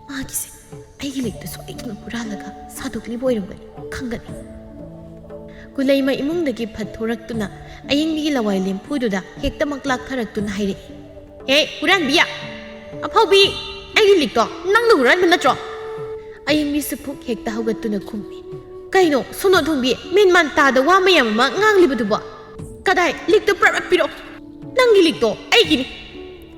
ꯃꯥꯒꯤꯁꯦ ꯑꯩꯒꯤ ꯂꯤꯛꯇꯨ ꯁꯣꯏꯗꯅ ꯍꯨꯔꯥꯜꯂꯒ ꯁꯥꯗꯣꯛꯂꯤꯕ ꯑꯣꯏꯔꯝꯒꯅꯤ, ꯈꯪꯒꯅꯤ꯫" ꯀꯨꯂꯩꯃ ꯏꯃꯨꯡꯗꯒꯤ ꯐꯠ ꯊꯣꯔꯛꯇꯨꯅ ꯑꯌꯤꯡꯕꯤꯒꯤ ꯂꯋꯥꯏ ꯂꯦꯝꯐꯨꯗꯨꯗ ꯍꯦꯛꯇꯃꯛ ꯂꯥꯛꯊꯔꯛꯇꯨꯅ ꯍꯥꯏꯔꯛꯏ, "ꯍꯦ, ꯍꯨꯔꯥꯟꯕꯤ! ꯑꯐꯥꯎꯕꯤ! ꯑꯩꯒꯤ ꯂꯤꯛꯇꯣ ꯅꯪꯅ ꯍꯨꯔꯥꯟꯕ ꯅꯠꯇ꯭ꯔꯣ?" ꯑꯌꯤꯡꯕꯤꯁꯨ ꯐꯨꯛ ꯍꯦꯛꯇ ꯍꯧꯒꯠꯇꯨꯅ ꯈꯨꯝꯃꯤ, "ꯀꯩꯅꯣ, ꯁꯣꯅꯣ ꯊꯣꯡꯕꯤ, ꯃꯦꯟ ꯃꯥꯟ ꯇꯥꯗ ꯋꯥ ꯃꯌꯥꯝ ꯑꯃ ꯉꯥꯡꯂꯤꯕꯗꯨꯕꯣ? ꯀꯗꯥꯏ? ꯂꯤꯛꯇꯣ ꯄ꯭ꯔꯞ ꯄ꯭ꯔꯞ ꯄꯤꯔꯛꯑꯣ꯫ ꯅꯪꯒꯤ ꯂꯤꯛꯇꯣ ꯑꯩꯒꯤꯅꯤ꯫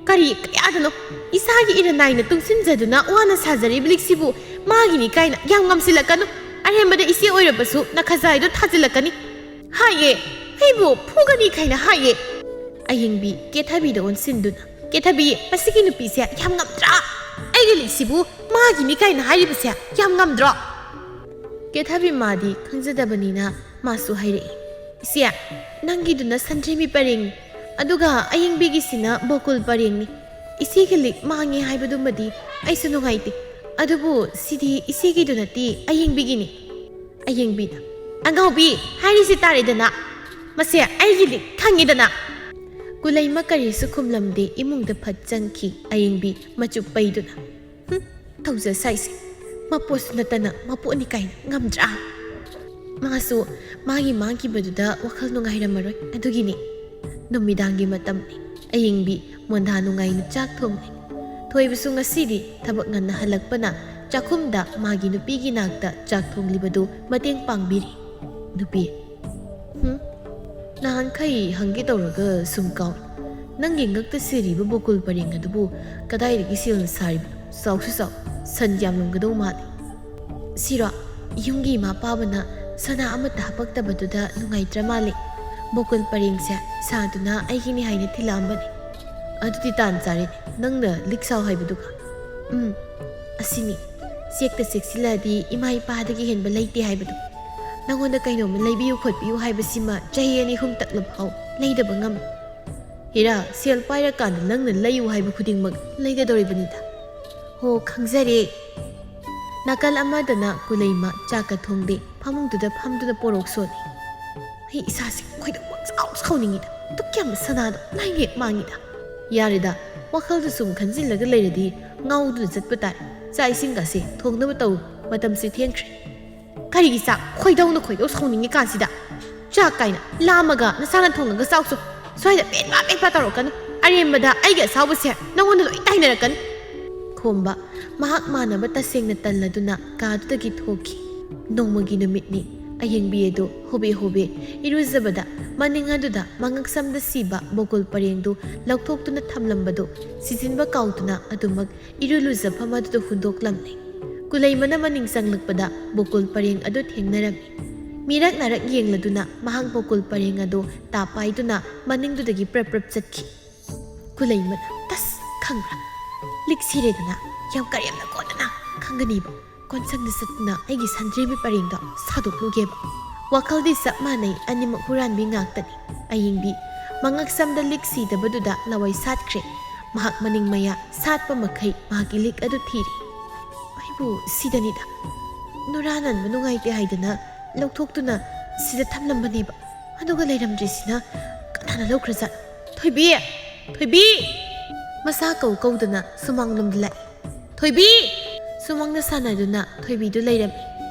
ꯀꯔꯤ ꯀꯌꯥꯗꯅꯣ? ꯏꯁꯥꯒꯤ ꯏꯔꯟ ꯅꯥꯏꯅ ꯇꯨꯡꯁꯤꯟꯖꯗꯨꯅ ꯋꯥꯅ ꯁꯥꯖꯔꯤꯕ ꯂꯤꯛꯁꯤꯕꯨ ꯃꯥꯒꯤꯅꯤ ꯀꯥꯏꯅ ꯌꯥꯝ ꯉꯝꯁꯤꯜꯂꯛꯀꯅꯨ꯫ ꯑꯔꯦꯝꯕꯗ ꯏꯆꯦ ꯑꯣꯏꯔꯕꯁꯨ ꯅꯈꯖꯥꯏꯗꯣ ꯊꯥꯖꯤꯜꯂꯛꯀꯅꯤ꯫ ꯍꯥꯏꯌꯦ, ꯑꯩꯕꯨ ꯐꯨꯒꯅꯤ ꯀꯥꯏꯅ ꯍꯥꯏꯌꯦ꯫" ꯑꯌꯤꯡꯕꯤ ꯀꯦꯊꯕꯤꯗ ꯑꯣꯟꯁꯤꯟꯗꯨꯅ, "ꯀꯦꯊꯕꯤ, ꯃꯁꯤꯒꯤ ꯅꯨꯄꯤꯁꯦ ꯌꯥꯝ ꯉꯝꯗ꯭ꯔꯥ? ꯑꯩꯒꯤ ꯂꯤꯛꯁꯤꯕꯨ ꯃꯥꯒꯤꯅꯤ ꯀꯥꯏꯅ ꯍꯥꯏꯔꯤꯕꯁꯦ ꯌꯥꯝ ꯉꯝꯗ꯭ꯔꯣ?" ꯀꯦꯊꯕꯤ ꯃꯥꯗꯤ ꯈꯪꯖꯗꯕꯅꯤꯅ ꯃꯥꯁꯨ ꯍꯥꯏꯔꯛꯏ, "ꯏꯆꯦ, ꯅꯪꯒꯤꯗꯨꯅ ꯁꯟꯗ꯭ꯔꯦꯝꯕꯤ ꯄꯔꯦꯡꯅꯤ, ꯑꯗꯨꯒ ꯑꯌꯤꯡꯕꯤꯒꯤꯁꯤꯅ ꯕꯣꯀꯨꯜ ꯄꯔꯦꯡꯅꯤ꯫ ꯏꯆꯦꯒꯤ ꯂꯤꯛ ꯃꯥꯡꯉꯦ ꯍꯥꯏꯕꯗꯨꯃꯗꯤ ꯑꯩꯁꯨ ꯅꯨꯡꯉꯥꯏꯇꯦ, ꯑꯗꯨꯕꯨ ꯁꯤꯗꯤ ꯏꯆꯦꯒꯤꯗꯨ ꯅꯠꯇꯦ, ꯑꯌꯤꯡꯕꯤꯒꯤꯅꯤ꯫" ꯑꯌꯤꯡꯕꯤꯅ, "ꯑꯉꯥꯎꯕꯤ, ꯍꯥꯏꯔꯤꯁꯤ ꯇꯥꯔꯦꯗꯅ, ꯃꯁꯦ ꯑꯩꯒꯤ ꯂꯤꯛ ꯈꯪꯉꯤꯗꯅ꯫" ꯀꯨꯂꯩꯃ ꯀꯔꯤꯁꯨ ꯈꯨꯝꯂꯝꯗꯦ, ꯏꯃꯨꯡꯗ ꯐꯠ ꯆꯪꯈꯤ꯫ ꯑꯌꯤꯡꯕꯤ ꯃꯆꯨ ꯄꯩꯗꯨꯅ, "ꯍꯨꯝ, ꯇꯧꯖ ꯁꯥꯏꯁꯦ, ꯃꯄꯣꯠꯁꯨ ꯅꯠꯇꯅ ꯃꯄꯣꯠꯅꯤ ꯀꯥꯏꯅ ꯉꯝꯗ꯭ꯔꯥ?" ꯃꯥꯁꯨ ꯃꯥꯒꯤ ꯃꯥꯡꯈꯤꯕꯗꯨꯗ ꯋꯥꯈꯜ ꯅꯨꯡꯉꯥꯏꯔꯝꯃꯔꯣꯏ, ꯑꯗꯨꯒꯤꯅꯤ꯫ ꯅꯨꯃꯤꯗꯥꯡꯒꯤ ꯃꯇꯝꯅꯤ꯫ ꯑꯌꯤꯡꯕꯤ ꯃꯣꯟꯗꯥ ꯅꯨꯡꯉꯥꯏꯅ ꯆꯥꯛ ꯊꯣꯡꯂꯤ꯫ ꯊꯣꯏꯕꯁꯨ ꯉꯁꯤꯗꯤ ꯊꯕꯛ ꯉꯟꯅ ꯍꯜꯂꯛꯄꯅ ꯆꯥꯛꯈꯨꯝꯗ ꯃꯥꯒꯤ ꯅꯨꯄꯤꯒꯤ ꯅꯥꯛꯇ ꯆꯥꯛ ꯊꯣꯡꯂꯤꯕꯗꯨ ꯃꯇꯦꯡ ꯄꯥꯡꯕꯤꯔꯤ꯫ ꯅꯨꯄꯤ, "ꯍꯨꯝ, ꯅꯍꯥꯟꯈꯩ ꯍꯪꯒꯦ ꯇꯧꯔꯒ ꯁꯨꯝ ꯀꯥꯎꯏ꯫ ꯅꯪꯒꯤ ꯉꯛꯇ ꯁꯤꯔꯤꯕ ꯕꯣꯀꯨꯜ ꯄꯔꯦꯡ ꯑꯗꯨꯕꯨ ꯀꯗꯥꯏꯗꯒꯤ ꯁꯦꯜꯅ ꯁꯥꯔꯤꯕꯅꯣ? ꯆꯥꯎꯁꯨ ꯆꯥꯎ, ꯁꯟ ꯌꯥꯝꯂꯝꯒꯗꯧ ꯃꯥꯜꯂꯤ꯫" "ꯁꯤꯔꯣ? ꯌꯨꯝꯒꯤ ꯏꯃꯥ ꯄꯥꯕꯅ ꯁꯅꯥ ꯑꯃꯠꯇ ꯍꯥꯄꯛꯇꯕꯗꯨꯗ ꯅꯨꯡꯉꯥꯏꯇ꯭ꯔ ꯃꯥꯜꯂꯦ꯫ ꯕꯣꯀꯨꯜ ꯄꯔꯦꯡꯁꯦ ꯁꯥꯗꯨꯅ ꯑꯩꯒꯤꯅꯤ ꯍꯥꯏꯅ ꯊꯤꯜꯂꯛꯑꯝꯕꯅꯤ꯫" "ꯑꯗꯨꯗꯤ ꯇꯥꯟ ꯆꯥꯔꯦꯅꯦ, ꯅꯪꯅ ꯂꯤꯛ ꯁꯥꯎ ꯍꯥꯏꯕꯗꯨꯒ꯫" "ꯎꯝ, ꯑꯁꯤꯅꯤ꯫ ꯆꯦꯛꯇ ꯆꯦꯛꯁꯤꯜꯂꯗꯤ ꯏꯃꯥ ꯏꯄꯥꯗꯒꯤ ꯍꯦꯟꯕ ꯂꯩꯇꯦ ꯍꯥꯏꯕꯗꯣ꯫ ꯅꯪꯉꯣꯟꯗ ꯀꯩꯅꯣꯝꯃ ꯂꯩꯕꯤꯌꯨ ꯈꯣꯠꯄꯤꯌꯨ ꯍꯥꯏꯕꯁꯤꯃ ꯆꯍꯤ ꯑꯅꯤ ꯑꯍꯨꯝ ꯇꯛꯂꯐꯥꯎ ꯂꯩꯗꯕ ꯉꯝꯃꯤ꯫" "ꯍꯤꯔꯥ, ꯁꯦꯜ ꯄꯥꯏꯔꯀꯥꯟꯗ ꯅꯪꯅ ꯂꯩꯌꯨ ꯍꯥꯏꯕ ꯈꯨꯗꯤꯡꯃꯛ ꯂꯩꯒꯗꯧꯔꯤꯕꯅꯤꯗ꯫" "ꯍꯣ, ꯈꯪꯖꯔꯦ꯫" ꯅꯥꯀꯜ ꯑꯃꯗꯅ ꯀꯨꯂꯩꯃ ꯆꯥꯛꯀ ꯊꯣꯡꯗꯦ, ꯐꯃꯨꯡꯗꯨꯗ ꯐꯝꯗꯨꯅ ꯄꯣꯔꯣꯛ ꯁꯣꯜꯂꯤ꯫ "ꯑꯩ ꯏꯁꯥꯁꯦ ꯈꯣꯏꯗꯧ ꯄꯪꯁꯥꯎ ꯁꯥꯎꯅꯤꯡꯉꯤꯗ꯫ ꯗꯨꯛ ꯌꯥꯝꯕ ꯁꯅꯥꯗꯣ ꯂꯥꯏꯉꯦꯛ ꯃꯥꯡꯉꯤꯗ꯫" "ꯌꯥꯔꯦꯗ, ꯋꯥꯈꯜꯗ ꯁꯨꯝ ꯈꯟꯖꯤꯜꯂꯒ ꯂꯩꯔꯗꯤ ꯉꯥꯎꯗꯨꯅ ꯆꯠꯄ ꯇꯥꯏ꯫ ꯆꯥꯛ ꯏꯁꯤꯡꯒꯁꯦ ꯊꯣꯡꯅꯕ ꯇꯧ, ꯃꯇꯝꯁꯦ ꯊꯦꯡꯈ꯭ꯔꯦ꯫" "ꯀꯔꯤꯒꯤ ꯆꯥꯛ? ꯈꯣꯏꯗꯧꯅ ꯈꯣꯏꯗꯧ ꯁꯥꯎꯅꯤꯡꯉꯤ ꯀꯥꯟꯁꯤꯗ꯫ ꯆꯥꯛ ꯀꯥꯏꯅ ꯂꯥꯝꯃꯒ ꯅꯁꯥꯅ ꯊꯣꯡꯉꯒ ꯆꯥꯎꯆꯣ꯫ ꯁ꯭ꯋꯥꯏꯗ ꯄꯦꯠꯄ ꯄꯦꯠꯄ ꯇꯧꯔꯛꯀꯅꯨ꯫ ꯑꯔꯦꯝꯕꯗ ꯑꯩꯒꯤ ꯑꯁꯥꯎꯕꯁꯦ ꯅꯉꯣꯟꯗ ꯂꯣꯏ ꯇꯥꯏꯅꯔꯛꯀꯅꯤ꯫" ꯈꯣꯝꯕ ꯃꯍꯥꯛ ꯃꯥꯟꯅꯕ ꯇꯁꯦꯡꯅ ꯇꯜꯂꯗꯨꯅ ꯀꯥꯗꯨꯗꯒꯤ ꯊꯣꯛꯈꯤ꯫ ꯅꯣꯡꯃꯒꯤ ꯅꯨꯃꯤꯠꯅꯤ꯫ ꯑꯌꯦꯡꯕꯤ ꯑꯗꯨ ꯍꯣꯕꯦ ꯍꯣꯕꯦ ꯏꯔꯨꯖꯕꯗ ꯃꯅꯤꯡ ꯑꯗꯨꯗ ꯃꯉꯛꯁꯝꯗ ꯁꯤꯕ ꯕꯣꯀꯨꯜ ꯄꯔꯦꯡꯗꯨ ꯂꯧꯊꯣꯛꯇꯨꯅ ꯊꯝꯂꯝꯕꯗꯨ ꯁꯤꯖꯤꯟꯕ ꯀꯥꯎꯗꯨꯅ ꯑꯗꯨꯃꯛ ꯏꯔꯨ ꯂꯨꯖꯐꯝ ꯑꯗꯨꯗ ꯍꯨꯟꯗꯣꯛꯂꯝꯂꯦ꯫ ꯀꯨꯂꯩꯃꯅ ꯃꯅꯤꯡ ꯆꯪꯂꯛꯄꯗ ꯕꯣꯀꯨꯜ ꯄꯔꯦꯡ ꯑꯗꯨ ꯊꯦꯡꯅꯔꯝꯃꯤ꯫ ꯃꯤꯔꯛ ꯅꯥꯔꯛ ꯌꯦꯡꯂꯗꯨꯅ ꯃꯍꯥꯛ ꯕꯣꯀꯨꯜ ꯄꯔꯦꯡ ꯑꯗꯨ ꯇꯥ ꯄꯥꯏꯗꯨꯅ ꯃꯅꯤꯡꯗꯨꯗꯒꯤ ꯄ꯭ꯔꯞ ꯄ꯭ꯔꯞ ꯆꯠꯈꯤ꯫ ꯀꯨꯂꯩꯃꯅ, "ꯇꯁ, ꯈꯪꯕ꯭ꯔꯥ? ꯂꯤꯛ ꯁꯤꯔꯦꯗꯅ ꯌꯥꯝ ꯀꯔꯦꯝꯅ ꯀꯣꯟꯅꯅ ꯈꯪꯒꯅꯤꯕ꯫ ꯀꯣꯟꯁꯪꯗ ꯆꯠꯇꯨꯅ ꯑꯩꯒꯤ ꯁꯟꯗ꯭ꯔꯦꯝꯕꯤ ꯄꯔꯦꯡꯗꯣ ꯁꯥꯗꯣꯛꯂꯨꯒꯦꯕ꯫" ꯋꯥꯈꯜꯗꯤ ꯆꯞ ꯃꯥꯟꯅꯩ, ꯑꯅꯤꯃꯛ ꯍꯨꯔꯥꯟꯕꯤ ꯉꯥꯛꯇꯅꯤ꯫ ꯑꯌꯤꯡꯕꯤ ꯃꯉꯛꯁꯝꯗ ꯂꯤꯛ ꯁꯤꯗꯕꯗꯨꯗ ꯂꯋꯥꯏ ꯁꯥꯠꯈ꯭ꯔꯦ꯫ ꯃꯍꯥꯛ ꯃꯅꯤꯡ ꯃꯌꯥ ꯁꯥꯠꯄ ꯃꯈꯩ ꯃꯍꯥꯛꯀꯤ ꯂꯤꯛ ꯑꯗꯨ ꯊꯤꯔꯤ꯫ "ꯑꯩꯕꯨ ꯁꯤꯗꯅꯤꯗ ꯅꯨꯔꯥ ꯅꯟꯕ ꯅꯨꯡꯉꯥꯏꯇꯦ ꯍꯥꯏꯗꯅ ꯂꯧꯊꯣꯛꯇꯨꯅ ꯁꯤꯗ ꯊꯝꯂꯝꯕꯅꯦꯕ꯫ ꯑꯗꯨꯒ ꯂꯩꯔꯝꯗ꯭ꯔꯤꯁꯤꯅ ꯀꯅꯥꯅ ꯂꯧꯈ꯭ꯔꯖꯥꯠꯅꯣ? ꯊꯣꯏꯕꯤ! ꯊꯣꯏꯕꯤ!" ꯃꯁꯥ ꯀꯧ ꯀꯧꯗꯅ ꯁꯨꯃꯥꯡꯂꯣꯝꯗ ꯂꯥꯛꯏ꯫ "ꯊꯣꯏꯕꯤ!" ꯁꯨꯃꯥꯡꯗ ꯁꯥꯟꯅꯗꯨꯅ ꯊꯣꯏꯕꯤꯗꯨ ꯂꯩꯔꯝꯃꯤ꯫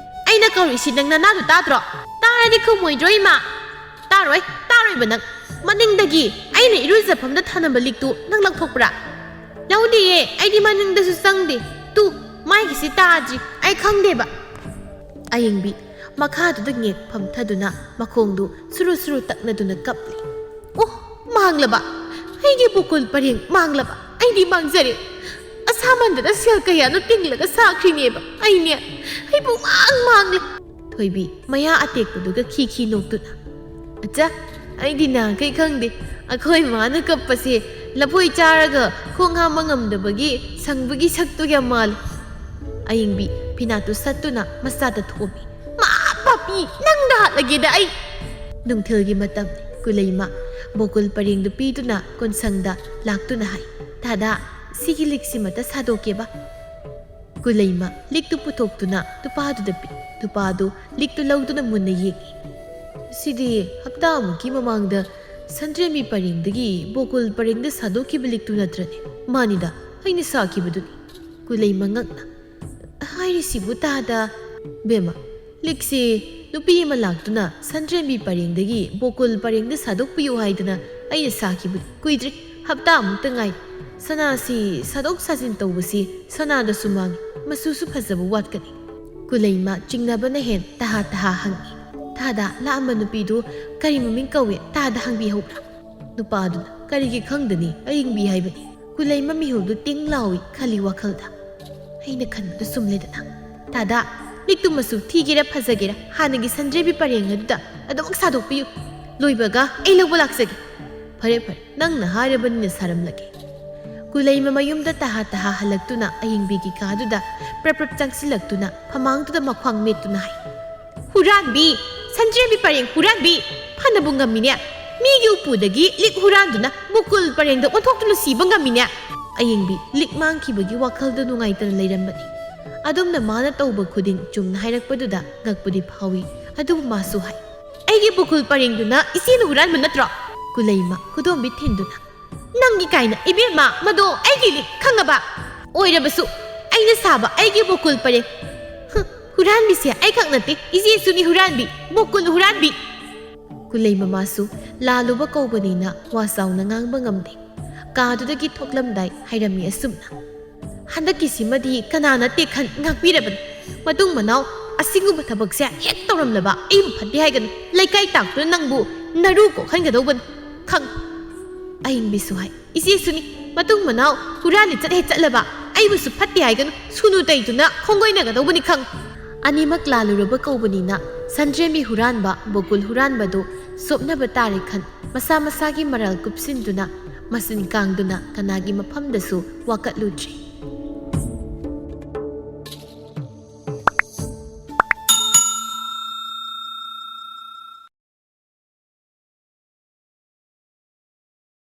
"ꯑꯩꯅ ꯀꯧꯔꯤꯁꯤ ꯅꯪ ꯅꯅꯥꯗꯨ ꯇꯥꯗ꯭ꯔꯣ? ꯇꯥꯔꯗꯤ ꯈꯨꯝꯃꯣꯏꯗ꯭ꯔꯣ, ꯏꯃꯥ?" "ꯇꯥꯔꯣꯏ, ꯇꯥꯔꯣꯏꯕ ꯅꯪ꯫ ꯃꯅꯤꯡꯗꯒꯤ ꯑꯩꯅ ꯏꯔꯨꯖꯐꯝꯗ ꯊꯅꯝꯕ ꯂꯤꯛꯇꯨ ꯅꯪ ꯂꯧꯊꯣꯛꯄ꯭ꯔꯥ?" "ꯂꯧꯗꯤꯌꯦ, ꯑꯩꯗꯤ ꯃꯅꯤꯡꯗꯁꯨ ꯆꯪꯗꯦ꯫ ꯇꯨ, ꯃꯥꯏꯒꯤꯁꯤ ꯇꯥꯗ꯭ꯔꯤ, ꯑꯩ ꯈꯪꯗꯦꯕ꯫" ꯑꯌꯤꯡꯕꯤ ꯃꯈꯥꯗꯨꯗ ꯉꯦꯛ ꯐꯝꯊꯗꯨꯅ ꯃꯈꯣꯡꯗꯨ ꯁꯨꯔꯨ ꯁꯨꯔꯨ ꯇꯛꯅꯗꯨꯅ ꯀꯞꯂꯤ꯫ "ꯑꯣ, ꯃꯥꯡꯂꯕ! ꯑꯩꯒꯤ ꯕꯣꯀꯨꯜ ꯄꯔꯦꯡ ꯃꯥꯡꯂꯕ! ꯑꯩꯗꯤ ꯃꯥꯡꯖꯔꯦ꯫ ꯑꯁꯥꯃꯟꯗꯅ ꯁꯦꯜ ꯀꯌꯥꯅꯣ ꯇꯤꯡꯂꯒ ꯁꯥꯈ꯭ꯔꯤꯅꯦꯕ ꯑꯩꯅꯦ꯫ ꯑꯩ ꯄꯨꯡꯃꯥꯡ ꯃꯥꯡꯂꯦ꯫" ꯊꯣꯏꯕꯤ ꯃꯌꯥ ꯑꯇꯦꯛꯄꯗꯨꯒ ꯈꯤ ꯈꯤ ꯅꯣꯛꯇꯨꯅ, "ꯑꯠꯆꯥ, ꯑꯩꯗꯤ ꯅꯍꯥꯟꯈꯩ ꯈꯪꯗꯦ꯫ ꯑꯩꯈꯣꯏ ꯃꯥꯅ ꯀꯞꯄꯁꯦ ꯂꯐꯣꯏ ꯆꯥꯔꯒ ꯈꯣꯡ ꯍꯥꯝꯕ ꯉꯝꯗꯕꯒꯤ ꯁꯪꯕꯒꯤ ꯁꯛꯇꯣ ꯌꯥꯝ ꯃꯥꯜꯂꯤ꯫" ꯑꯌꯤꯡꯕꯤ ꯐꯤꯅꯥꯠꯇꯨ ꯁꯠꯇꯨꯅ ꯃꯆꯥꯗ ꯊꯣꯝꯃꯤ꯫ "ꯃꯥ, ꯄꯥꯄꯤ, ꯅꯪꯗ ꯍꯥꯠꯂꯒꯦꯗ ꯑꯩ!" ꯅꯨꯡꯊꯤꯜꯒꯤ ꯃꯇꯝꯅꯤ꯫ ꯀꯨꯂꯩꯃ ꯕꯣꯀꯨꯜ ꯄꯔꯦꯡꯗꯨ ꯄꯤꯗꯨꯅ ꯀꯣꯟꯁꯪꯗ ꯂꯥꯛꯇꯨꯅ ꯍꯥꯏ, "ꯗꯥꯗꯥ, ꯁꯤꯒꯤ ꯂꯤꯛꯁꯤꯃꯇ ꯁꯥꯗꯣꯛꯀꯦꯕ꯫" ꯀꯨꯂꯩꯃ ꯂꯤꯛꯇꯨ ꯄꯨꯊꯣꯛꯇꯨꯅ ꯅꯨꯄꯥꯗꯨꯗ ꯄꯤ꯫ ꯅꯨꯄꯥꯗꯨ ꯂꯤꯛꯇꯨ ꯂꯧꯗꯨꯅ ꯃꯨꯟꯅ ꯌꯦꯡꯏ꯫ "ꯁꯤꯗꯤ ꯍꯞꯇꯥꯃꯨꯛꯀꯤ ꯃꯃꯥꯡꯗ ꯁꯟꯗ꯭ꯔꯦꯝꯕꯤ ꯄꯔꯦꯡꯗꯒꯤ ꯕꯣꯀꯨꯜ ꯄꯔꯦꯡꯗ ꯁꯥꯗꯣꯛꯈꯤꯕ ꯂꯤꯛꯇꯨ ꯅꯠꯇ꯭ꯔꯅꯦ?" "ꯃꯥꯅꯤꯗ, ꯑꯩꯅ ꯁꯥꯈꯤꯕꯗꯨꯅꯤ꯫" ꯀꯨꯂꯩꯃ ꯉꯛꯅ, "ꯍꯥꯏꯔꯤꯁꯤꯕꯨ ꯇꯥꯗ?" "ꯕꯦꯝꯃ, ꯂꯤꯛꯁꯤ ꯅꯨꯄꯤ ꯑꯃ ꯂꯥꯛꯇꯨꯅ ꯁꯟꯗ꯭ꯔꯦꯝꯕꯤ ꯄꯔꯦꯡꯗꯒꯤ ꯕꯣꯀꯨꯜ ꯄꯔꯦꯡꯗ ꯁꯥꯗꯣꯛꯄꯤꯌꯨ ꯍꯥꯏꯗꯅ ꯑꯩꯅ ꯁꯥꯈꯤꯕꯅꯤ꯫ ꯀꯨꯏꯗ꯭ꯔꯤ, ꯍꯞꯇꯥꯃꯨꯛꯇ ꯉꯥꯏꯔꯤ꯫ ꯁꯅꯥꯁꯤ ꯁꯥꯗꯣꯛ ꯁꯥꯖꯤꯟ ꯇꯧꯕꯁꯤ ꯁꯅꯥꯗꯁꯨ ꯃꯥꯡꯏ, ꯃꯆꯨꯁꯨ ꯐꯖꯕ ꯋꯥꯠꯀꯅꯤ꯫" ꯀꯨꯂꯩꯃ ꯆꯤꯡꯅꯕꯅ ꯍꯦꯟ ꯇꯍꯥ ꯇꯍꯥ ꯍꯪꯏ꯫ ꯊꯥꯗ ꯂꯥꯛꯑꯝꯕ ꯅꯨꯄꯤꯗꯨ ꯀꯔꯤ ꯃꯃꯤꯡ ꯀꯧꯏ? ꯇꯥꯗ ꯍꯪꯕꯤꯍꯧꯕ꯭ꯔꯥ? ꯅꯨꯄꯥꯗꯨꯅ, "ꯀꯔꯤꯒꯤ ꯈꯪꯗꯅꯤ? ꯑꯌꯤꯡꯕꯤ ꯍꯥꯏꯕꯅꯤ꯫" ꯀꯨꯂꯩꯃ ꯃꯤꯍꯨꯜꯗꯨ ꯇꯤꯡ ꯂꯥꯎꯏ ꯈꯜꯂꯤ ꯋꯥꯈꯜꯗ꯫ "ꯑꯩꯅ ꯈꯟꯕꯗꯨ ꯆꯨꯝꯂꯦꯗꯅ꯫ ꯗꯥꯗꯥ, ꯂꯤꯛꯇꯨ ꯃꯆꯨ ꯊꯤꯒꯦꯔꯥ ꯐꯖꯒꯦꯔꯥ ꯍꯥꯟꯅꯒꯤ ꯁꯟꯗ꯭ꯔꯦꯝꯕꯤ ꯄꯔꯦꯡ ꯑꯗꯨꯗ ꯑꯗꯨꯃꯛ ꯁꯥꯗꯣꯛꯄꯤꯌꯨ꯫ ꯂꯣꯏꯕꯒ ꯑꯩ ꯂꯧꯕ ꯂꯥꯛꯆꯒꯦ꯫" "ꯐꯔꯦ ꯐꯔꯦ, ꯅꯪꯅ ꯍꯥꯏꯔꯕꯅꯤꯅ ꯁꯥꯔꯝꯂꯒꯦ"꯫ ꯀꯨꯂꯩꯃ ꯃꯌꯨꯝꯗ ꯇꯍꯥ ꯇꯍꯥ ꯍꯜꯂꯛꯇꯨꯅ ꯑꯌꯤꯡꯕꯤꯒꯤ ꯀꯥꯗꯨꯗ ꯄ꯭ꯔꯞ ꯄ꯭ꯔꯞ ꯆꯪꯁꯤꯜꯂꯛꯇꯨꯅ ꯐꯃꯥꯡꯗꯨꯗ ꯃꯈ꯭ꯋꯥꯡ ꯃꯦꯠꯇꯨꯅ ꯍꯥꯏ, "ꯍꯨꯔꯥꯟꯕꯤ! ꯁꯟꯗ꯭ꯔꯦꯝꯕꯤ ꯄꯔꯦꯡ ꯍꯨꯔꯥꯟꯕꯤ! ꯐꯅꯕꯨ ꯉꯝꯃꯤꯅꯦ꯫ ꯃꯤꯒꯤ ꯎꯄꯨꯗꯒꯤ ꯂꯤꯛ ꯍꯨꯔꯥꯟꯗꯨꯅ ꯕꯨꯀꯨꯜ ꯄꯔꯦꯡꯗ ꯑꯣꯟꯊꯣꯛꯇꯨꯅ ꯁꯤꯕ ꯉꯝꯃꯤꯅꯦ"꯫ ꯑꯌꯤꯡꯕꯤ ꯂꯤꯛ ꯃꯥꯡꯈꯤꯕꯒꯤ ꯋꯥꯈꯜꯗ ꯅꯨꯡꯉꯥꯏꯇꯅ ꯂꯩꯔꯝꯕꯅꯤ꯫ ꯑꯗꯨꯝꯅ ꯃꯥꯅ ꯇꯧꯕ ꯈꯨꯗꯤꯡ ꯆꯨꯝꯅ ꯍꯥꯏꯔꯛꯄꯗꯨꯗ ꯉꯛꯄꯗꯤ ꯐꯥꯎꯏ꯫ ꯑꯗꯨꯕꯨ ꯃꯥꯁꯨ ꯍꯥꯏ, "ꯑꯩꯒꯤ ꯕꯨꯀꯨꯜ ꯄꯔꯦꯡꯗꯨꯅ ꯏꯆꯦꯅ ꯍꯨꯔꯥꯟꯕ ꯅꯠꯇ꯭ꯔꯣ?" ꯀꯨꯂꯩꯃ ꯈꯨꯗꯣꯝꯕꯤ ꯊꯤꯟꯗꯨꯅ, "ꯅꯪꯒꯤ ꯀꯥꯏꯅ, ꯏꯕꯦꯝꯃ, ꯃꯗꯣ ꯑꯩꯒꯤꯅꯤ, ꯈꯪꯉꯕ? ꯑꯣꯏꯔꯕꯁꯨ ꯑꯩꯅ ꯁꯥꯕ ꯑꯩꯒꯤ ꯕꯨꯀꯨꯜ ꯄꯔꯦꯡ꯫ ꯍꯨꯝ, ꯍꯨꯔꯥꯟꯕꯤꯁꯦ ꯑꯩꯈꯛ ꯅꯠꯇꯦ, ꯏꯆꯦꯁꯨꯅꯤ ꯍꯨꯔꯥꯟꯕꯤ, ꯕꯨꯀꯨꯜ ꯍꯨꯔꯥꯟꯕꯤ"꯫ ꯀꯨꯂꯩꯃ ꯃꯥꯁꯨ ꯂꯥꯜꯂꯨꯕ ꯀꯧꯕꯅꯤꯅ ꯋꯥ ꯆꯥꯎꯅ ꯉꯥꯡꯕ ꯉꯝꯗꯦ꯫ ꯀꯥꯗꯨꯗꯒꯤ ꯊꯣꯛꯂꯝꯗꯥꯏ ꯍꯥꯏꯔꯝꯃꯤ ꯑꯁꯨꯝꯅ, "ꯍꯟꯗꯛꯀꯤꯁꯤꯃꯗꯤ ꯀꯅꯥ ꯅꯠꯇꯦ ꯈꯟ ꯉꯥꯛꯄꯤꯔꯕꯅꯤ꯫ ꯃꯇꯨꯡ ꯃꯅꯥꯎ ꯑꯁꯤꯒꯨꯝꯕ ꯊꯕꯛꯁꯦ ꯍꯦꯛ ꯇꯧꯔꯝꯂꯕ ꯑꯩꯕꯨ ꯐꯠꯇꯦ ꯍꯥꯏꯒꯅꯨ꯫ ꯂꯩꯀꯥꯏ ꯇꯥꯛꯇꯨꯅ ꯅꯪꯕꯨ ꯅꯔꯨ ꯀꯣꯛꯍꯟꯒꯗꯧꯕꯅꯤ, ꯈꯪ?" ꯑꯌꯤꯡꯕꯤꯁꯨ ꯍꯥꯏ, "ꯏꯆꯦꯁꯨꯅꯤ꯫ ꯃꯇꯨꯡ ꯃꯅꯥꯎ ꯍꯨꯔꯥꯟ ꯂꯤꯆꯠ ꯍꯦꯛ ꯆꯠꯂꯕ ꯑꯩꯕꯨꯁꯨ ꯐꯠꯇꯦ ꯍꯥꯏꯒꯅꯨ꯫ ꯁꯨꯅꯨ ꯇꯩꯗꯨꯅ ꯈꯣꯡꯒꯣꯏꯅꯒꯗꯧꯕꯅꯤ, ꯈꯪ?" ꯑꯅꯤꯃꯛ ꯂꯥꯜꯂꯨꯔꯕ ꯀꯧꯕꯅꯤꯅ ꯁꯟꯗ꯭ꯔꯦꯝꯕꯤ ꯍꯨꯔꯥꯟꯕ, ꯕꯣꯀꯨꯜ ꯍꯨꯔꯥꯟꯕꯗꯨ ꯆꯣꯞꯅꯕ ꯇꯥꯔꯦ ꯈꯟ ꯃꯁꯥ ꯃꯁꯥꯒꯤ ꯃꯔꯥꯜ ꯀꯨꯞꯁꯤꯟꯗꯨꯅ ꯃꯆꯤꯟ ꯀꯥꯡꯗꯨꯅ ꯀꯅꯥꯒꯤ ꯃꯐꯝꯗꯁꯨ ꯋꯥꯀꯠꯂꯨꯗ꯭ꯔꯦ꯫